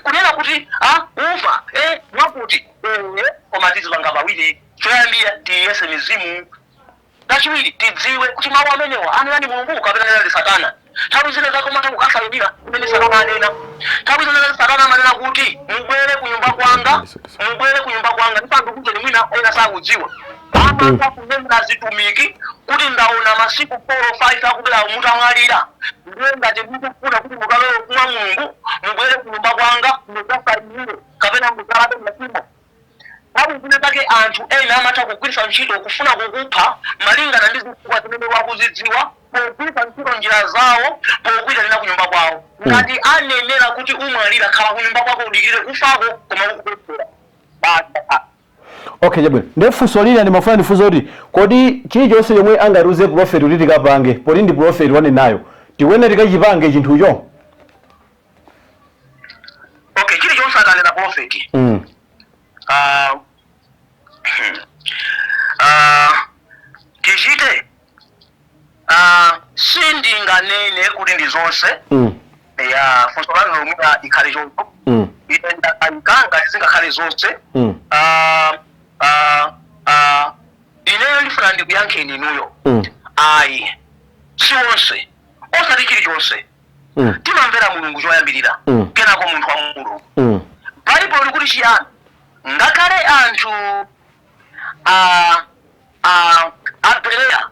kunena kuti ufa mwakuti koma tizipanga pawiri. Choyambira, tiyese mizimu. Kachiwiri, tidziwe kuti mawu amenewa anena ndi Mulungu kapena anena ndi Satana. Nthawi zina zake umatha kukasayinira kumene Satana anena. Nthawi zina zake Satana amanena kuti, "Mubwere ku nyumba kwanga, mubwere ku nyumba kwanga." Ndipandikuze, mwina ena sakudziwa, amatha kunena zitumiki kuti, "Ndaona masiku 4 or 5 akubwera mutamwalira, ndiye ngati mukufuna kuti mukalowe kumwa Mulungu, mubwere ku nyumba kwanga mudzasayinire kapena mudzalape machimo." Nthawi zina zake anthu ena amatha kugwiritsa ntchito kufuna kukupha malingana ndi zifukwa zimene wakuzidziwa, pogwiritsa ntchito njira zawo pokuyitanira ku nyumba kwawo. Ngati anenera kuti umwalira, khala ku nyumba kwako, udikirire kufako, koma ukupemphera basa. Okay, chabwino. Ndiye funso lina ndimafuna ndifunse kuti, kodi chilichonse chomwe angatiuze prophet kuti tikapange, poti ndi prophet wanenayo, tikuyenera tikachipange chinthucho? Okay, chilichonse akanena prophet, tichite, sindinganene kuti ndi zonse. Ya, funso lanu lomwe ikhale choncho. Ine ndakayikanga zingakhale zonse. Ineyo ndifuna ndikuyankheni inuyo. Ayi, si onse, osati chilichonse. Timamvera Mulungu choyambirira, kenako munthu wa Mulungu. Baibulo likuti chiyani? Ngakhale anthu a Abereya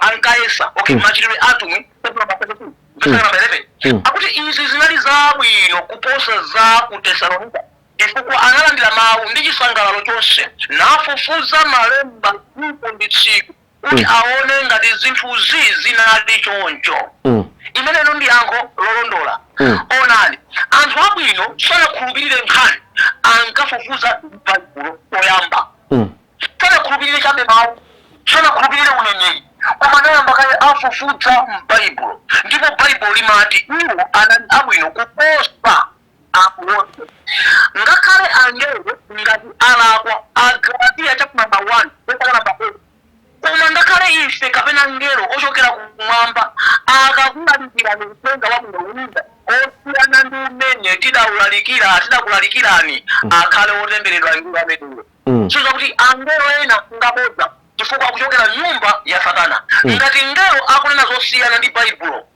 ankayesa, okay, Machitidwe Atumwi chapter number 17 verse number 11, akuti izi zinali zabwino kuposa za ku Tesalonika, chifukwa analandira mawu ndi chisangalalo chonse, nafufuza malemba tsiku ndi tsiku kuti aone ngati zinthuzi zinali choncho. Imeneno ndi yankho lolondola. Onani, anthu abwino sanakhulupirire nkhani, ankafufuza Baibulo poyamba. Sanakhulupirire chabe mawu, sanakhulupirire uneneri, koma anayamba kaye afufuza m'Baibulo, ndipo Baibulo limati iwo anali abwino kuposa anthu onse, ngakhale angelo ngati alakwa, Agalatiya chapter number 1 verse number 8. Koma ngakhale ife kapena mngelo ochokera kumwamba akakulalikirani uthenga wabwino wina osiyana ndi umene tidawulalikira, tidakulalikirani, akhale otemberedwa mngelo ameneyo. So zakuti angelo ena ngabodza chifukwa akuchokera nyumba ya Satana. Ngati mngelo akunena zosiyana ndi Baibulo,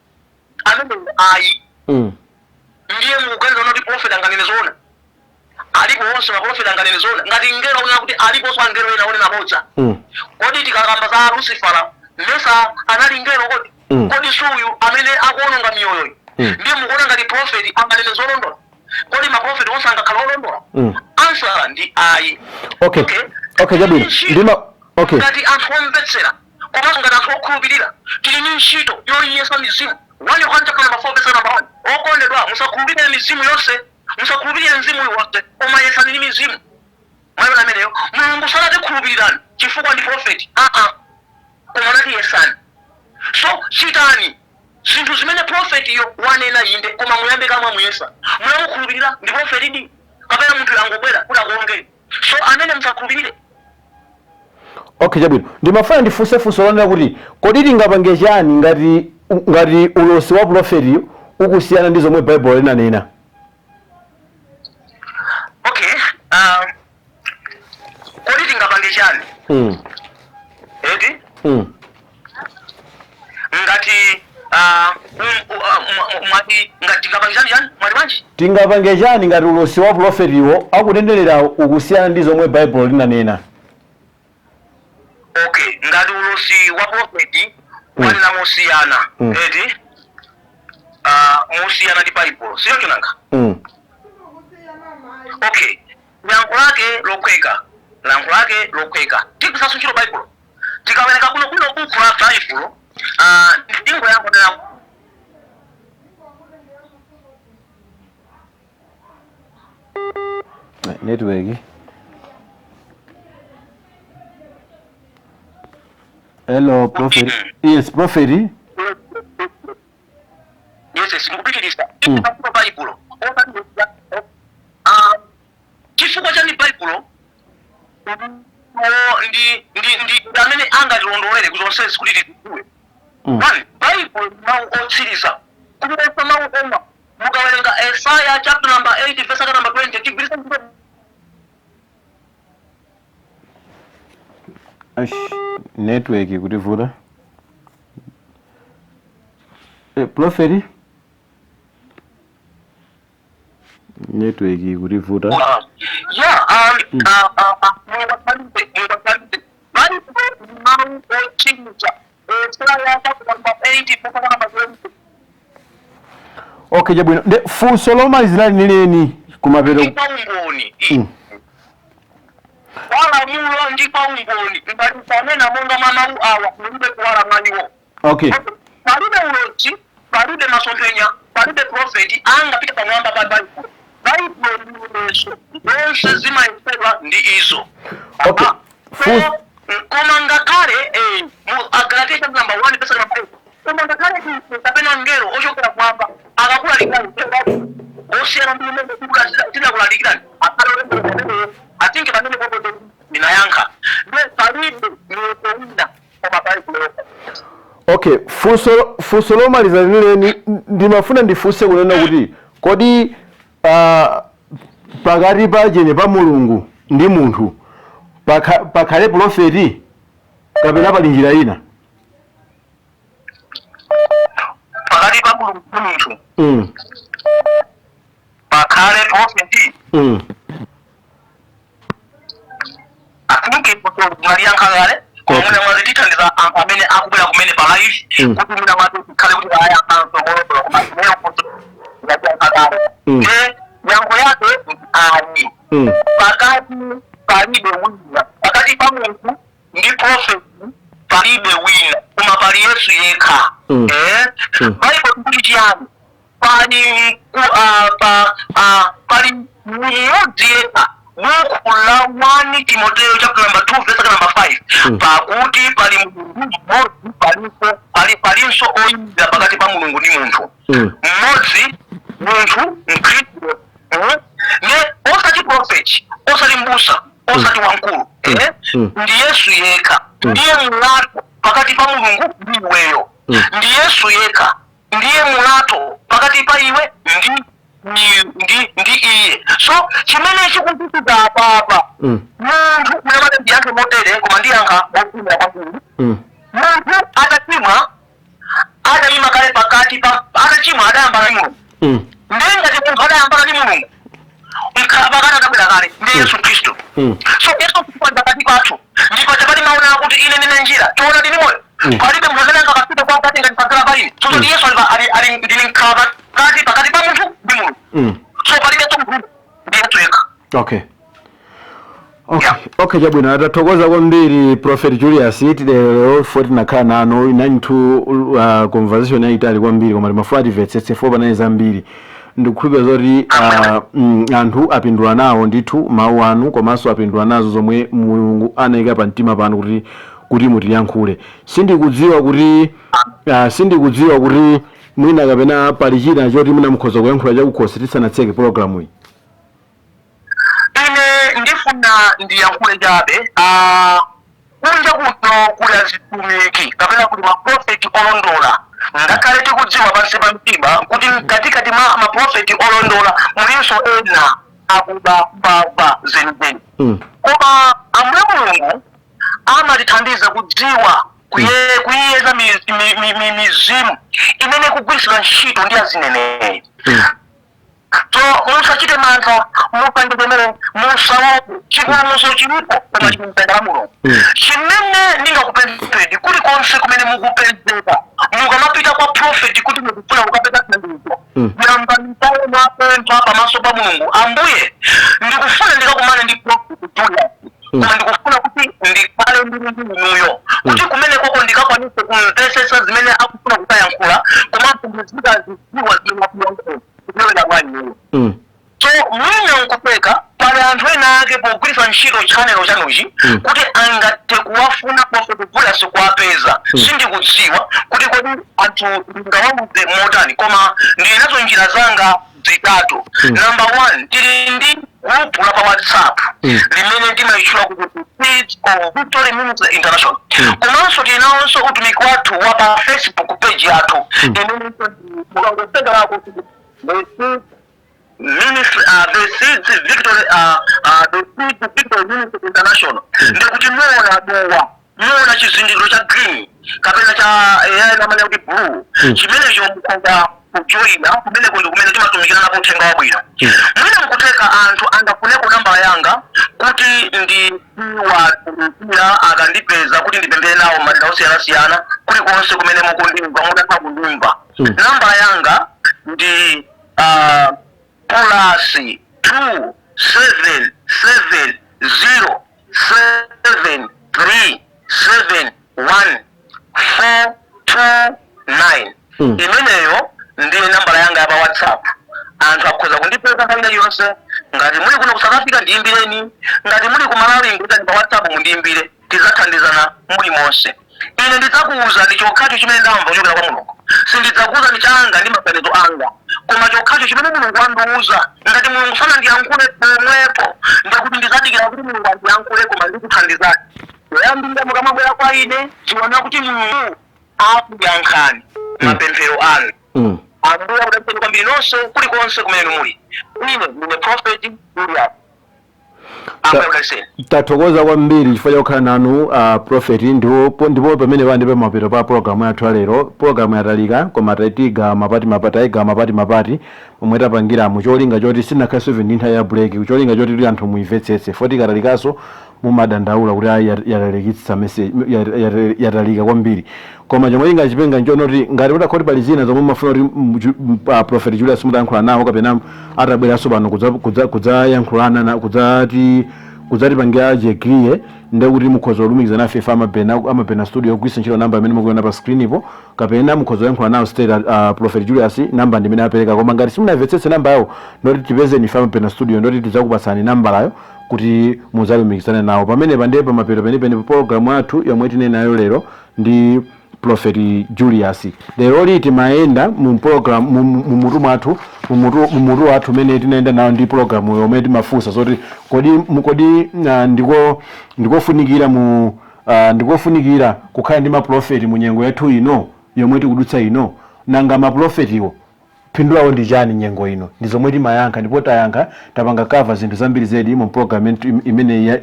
ameneyo ayi. Ndiye mukuganiza kuti prophet anganene zoona? Alipo onse maprofeti anganene zoona? Ngati mngelo akunena kuti aliponso angelo ena onena bodza, kodi tikakamba za Lucifera, mesa anali mngelo kodi? Kodi suyu amene akuononga miyoyoyi? Ndiye mukuona ngati prophet anganene zolondola? Kodi maprofeti onse angakhala olondola? Answer ndi ayi. Okay, chabwino. Ndima, okay. Ngati anthu omvetsera komanso ngati anthu okhulupirira, tili ndi ntchito yoyesa mizimu. 1 Yohane chapter number 4 verse number 1, "Okondedwa, musakhulupirire mizimu yonse, musakhulupirire mzimu uliwonse, koma yesani ndi mizimu." Mwayiona ameneyo? Mulungu sanati khulupirirani chifukwa ndi prophet, aa, koma anati yesani. So chitani zinthu zimene prophet yo wanena, inde, koma muyambe kamwa muyesa, munamukhulupirira ndi prophet di kapena munthu angobwera kuti akuongeni? So amene musakhulupirire. Okay, chabwino. Ndimafuna ndifunse funso lonena kuti, kodi tingapange chani ngati ulosi wa profetiyo ukusiyana ndi zomwe Baibulo linanena? Okay, kodi tingapange chani? Eti? Ngati mwati ngati tingapange chani, chani mwati bwanji? Tingapange chani ngati ulosi wa profetiwo akunenelera ukusiyana ndi zomwe Baibulo linanena? Okay, ngati ulosi wa prophet wanena mosiyana, eti, mosiyana ndi Baibulo, sichoncho nanga? Okay, yankho lake lokhweka, yankho lake lokhweka, tigwiritsanso ntchito Baibulo. Tikawerenga bwinobwino buku la Baibulo, ndingoyankhulira Network. Hello, prophet. Yes, prophet. Yes, ndikupitiriza. Ife Baibulo. Chifukwa chani Baibulo ndi amene angatilondolere kuzonsezi kuti tidziwe. One, Bible mawu otsiriza kulibenso mawu ena. Mukawerenga Isaiah chapter number 8 verse number 20, tigwiritsa ntchito. Ash, network ikutivuta. Prophet, network ikutivuta. Yeah, Mulungu Bible mawu otsiriza, Isaiah chapter number 8 verse number 20. Okay, chabwino. Nde funso lomalizira linileni kumapeto. Ndi paumboni walamulo, ndi paumboni ngati sanena monga mwa mawu awa, mulibe kuwala mwa iwo. Palibe ulosi, palibe masomphenya, palibe profeti angapite pamwamba pa Baibulo. Baibulo ndi uleso, zonse zimayesedwa ndi izo. So, koma ngakhale mu Agalatiya chapter number 1 verse number 5, koma ngakhale ife kapena mngelo ochokera kumwamba akakulalikirani osiyana ndi umene tinakulalikirani, akhale olembera. Atinke pamene popo ndinayankha. Ndiye palibe muyeso wina koma Baibulo. Okay, funso lomaliza linileni, ndimafuna ndifunse kunena kuti kodi pakati pa chene pa Mulungu ndi munthu pakhale profeti kapena pali njira ina? Pakati pa Mulungu ndi munthu pakhale profeti? Atinke mwaliyankha kale, koma mwina mwazi tithandiza anthu amene akubwera kumene pa live kuti mwina mwazi tikhale kuti ayankhanso molondola, koma ineyo funso ndaliyankha kale. Ne yankho yake ayi. Pakati palibe wina, pakati pa munthu ndi prophet palibe wina koma pali Yesu yekha. Bible ikuti chiyani? Pali pali mmodzi yekha. Buku la 1 Timoteo chapter number 2 verse number 5, pakuti pali Mulungu mmodzi, palinso palinso oyimira pakati pa Mulungu ndi munthu, mmodzi munthu, Mkhristu. Ne osati prophet, osati mbusa, osati wamkulu, ndi Yesu yekha. Ndiye mulato pakati pa Mulungu ndi iweyo. Ndi Yesu yekha ndiye mulato pakati pa iwe ndi iye. So chimene chikuchitika apapa, munthu unamati ndiyankhe motere, koma ndiyankha mofuna kwambiri. Munthu atachimwa adayima kale pakati pa, atachimwa adayambana ndi Mulungu. Ndiye ngati munthu adayambana ndi Mulungu, mkhala pakati adabwera kale ndi Yesu Khristu. So Yesu Khristu ali pakati pathu, ndipo chapati maona kuti ine ndine njira, choonadi ndi moyo. Palibe munthu amene angakafike kwa Atate ngati padzera pa ine. So kuti Yesu ali ali ndine mkhala pakati pakati pa munthu ndi Mulungu. So palibenso munthu, ndi Yesu yekha. Okay. Yeah. Okay, chabwino, atathokoza kwambiri Prophet Julius. Tilero fo tinakhala nanu inanthu conversation yayitali kwambiri, koma timafuna timvetsetse fo panali zambiri. Ndikukhulupirira zoti anthu apindula nawo ndithu mawu anu, komanso apindula nazo zomwe Mulungu anayika pa mtima panu kuti mutiyankhule. Sindikudziwa kuti mwina kapena pali china choti mwina mukhoza kuyankhula chakukhosi tisanatseke program iyi. Ine ndifuna ndiyankhule chabe. Kunja kuno kuli azitumiki kapena kuli maprofeti olondola, ngakhale tikudziwa pansi pa mtima kuti mkatikati mwa maprofeti olondola mulinso ena akuba mbava zenizeni. Koma Ambuye Mulungu amatithandiza kudziwa kuyeza mizimu imene ikugwiritsidwa ntchito ndi azineneri. So musachite mantha, musanjenjemere, musaope. Chipulumutso chilipo, koma chili mdzanja la Mulungu. Chimene ndingakupempheni, kulikonse kumene mukupezeka, mukamapita kwa prophet kuti mukufuna kukapeza thandizo, yambani kaye mwapempha pamaso pa Mulungu: Ambuye, ndikufuna ndikakumane ndi Prophet Julius, koma ndikufuna kuti ndikhale ndili ndi inuyo, kuti kumene koko ndikakwanise kumvetsetsa zimene akufuna kukayankhula, komanso ndizikazidziwa zimene akuyankhula kupyolera mwa inuyo. So mwina nkupeka pali anthu ena. ena ake pogwiritsa ntchito channel chanuchi kuti angathe kuwafuna Prophet Julius kuwapeza. Sindikudziwa kuti kodi anthu ndingawauze motani, koma ndili nazo njira zanga zitatu. Number one, tili ndi group la pa WhatsApp limene timayitchula kuti Seeds of Victory Ministry International. Komanso tili nawonso utumiki wathu wa pa Facebook page yathu imene mukangosendera kuti the Seeds Ministry, the Seeds Victory, the Seeds Victory Ministry International, ndikuti muona duwa, muona chizindikiro cha green kapena cha amene kuti blue. Chimenecho mukhoza kujoyina kumeneko, ndi kumene timatumikira napo uthenga wabwino. Mwina nkutheka anthu angafuneko nambala yanga kuti ndi watumikira akandipeza kuti ndipemphere nawo madera osiyanasiyana, kulikonse kumene mukundimva, mudatha kundimva. Nambala yanga ndi +277 0737 1429. Imeneyo ndiye nambala yanga ya pa WhatsApp. Anthu akhoza kundipeza nthawi iliyonse. Ngati muli kuno ku South Africa, ndiyimbireni. Ngati muli ku Malawi, ngutani pa WhatsApp mundiyimbire, tidzathandizana muli monse. Ine ndidzakuwuzani chokhacho chimene ndamva kuchokera kwa Mulungu. Sindidzakuwuzani changa ndi maganizo anga, koma chokhacho chimene Mulungu wandiwuza. Ngati Mulungu sanandiyankhule pomwepo, ndikuti ndizadikira kuti Mulungu andiyankhule, koma ndikuthandizani. Yoyambirira, mukamabwera kwa ine, ziwana kuti Mulungu akuyankhani mapemphero anu. Ambuye akudalitseni kwambiri nonse kulikonse kumene muli. Ine ndine Prophet Julius. Ambuye akudalitseni. Tathokoza kwambiri chifukwa chokhala nanu, Prophet. Ndipo pamene pandi pamapeto pa program yathu lero. Program yatalika, koma tatiga mapati mapati, tayiga mapati mapati pomwe tapangiramo cholinga choti sinakhalenso even ndi nthawi ya break, cholinga choti tuli anthu muimvetsetse. Foti ikatalikanso mumadandaula kuti ayi, yatalikitsa message, yatalika kwambiri. Koma chomwe ingachipenga nchonoti ngati mudakhoti pali zina zomwe mumafuna kuti Prophet Julius mutayankhula nawo, kapena atabweranso pano kudzayankhulana kudzatipangira chekriye, ndekuti mukhoza kulumikiza nafe ife Amabena Studio kugwiritsa ntchito namba imene mukuiona pa screen ipo, kapena mukhoza kuyankhula nawo straight Prophet Julius, namba ndimene apereka. Koma ngati simunamvetsetse namba yawo, ndoti tipezeni ife Amabena Studio, ndoti tidzakupatsani nambalayo kuti mudzalumikizane nawo. Pamenepa ndiye pamapeto penipeni pa programu yathu yomwe tinene nayo lero ndi Prophet Julius. Lero liti timayenda mu program mu mutu mwathu, mu mutu wathu umene tinayenda nawo ndi program yomwe timafunsa zoti kodi ndikofunikira kukhala ndi maprofeti mu nyengo yathu ino yomwe tikudutsa ino? Nanga maprofetiwo phindu lawo ndi chani nyengo ino? Ndi zomwe timayankha, ndipo tayankha, tapanga cover zinthu zambiri zedi mu program imene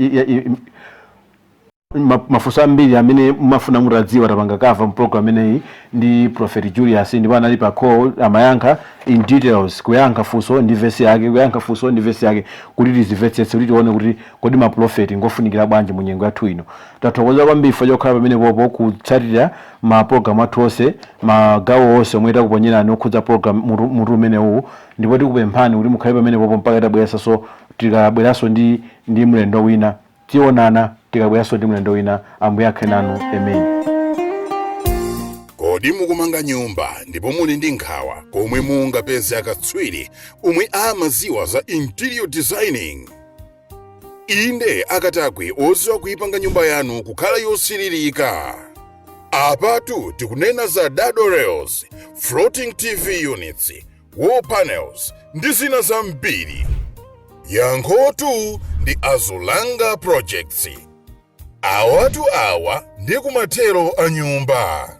mafunso ambiri amene mumafuna mutadziwa tapanga cover mu program imeneyi ndi Prophet Julius. Ndipo anali pa call, amayankha in details, kuyankha funso ndi vesi yake, kuyankha funso ndi vesi yake, kuti tizimvetsetse, kuti tione kuti kodi maprofeti ngofunikira bwanji mu nyengo yathu ino. Tathokoza kwambiri chifukwa chokhala pamenepopo kutsatira ma program athu onse, magawo onse omwe takuponyerani okhudza program mutu umenewu. Ndipo tikupemphani kuti mukhale pamenepopo mpaka tabweranso, tikabweranso ndi mlendo wina. Tionana tikabweranso ndi mlendo wina. Ambuye akhale nanu. Amen. Kodi mukumanga nyumba ndipo muli ndi nkhawa komwe mungapeze akatswiri omwe amaziwa za interior designing? Inde, akatakwe oziwa kuyipanga nyumba yanu kukhala yosiririka. Apatu tikunena za dado rails, floating TV units, wall panels ndi zina zambiri. Yankhotu ndi Azulanga Projects. Awatu awa ndi kumathero a nyumba.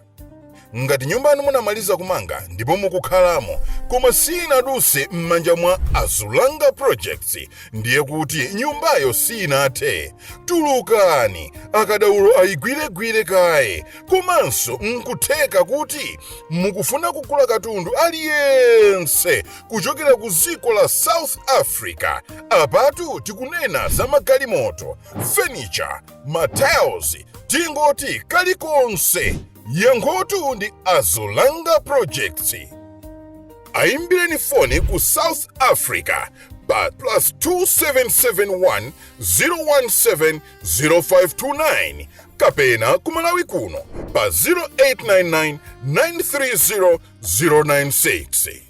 Ngati nyumba yanu munamaliza kumanga ndipo mukukhalamo, koma sinaduse m'manja mwa Azulanga Projects, ndiye kuti nyumbayo sinathe. Tulukani, akadaulo ayigwiregwire kaye. Komanso nkutheka kuti mukufuna kugula katundu aliyense kuchokera ku dziko la South Africa. Apatu tikunena za magalimoto, furniture, matiles, tingoti kalikonse. Yankhotu ndi Azulanga Projects. Ayimbireni foni ku South Africa pa +2771 017 0529, kapena ku Malawi kuno pa 0899 930 096.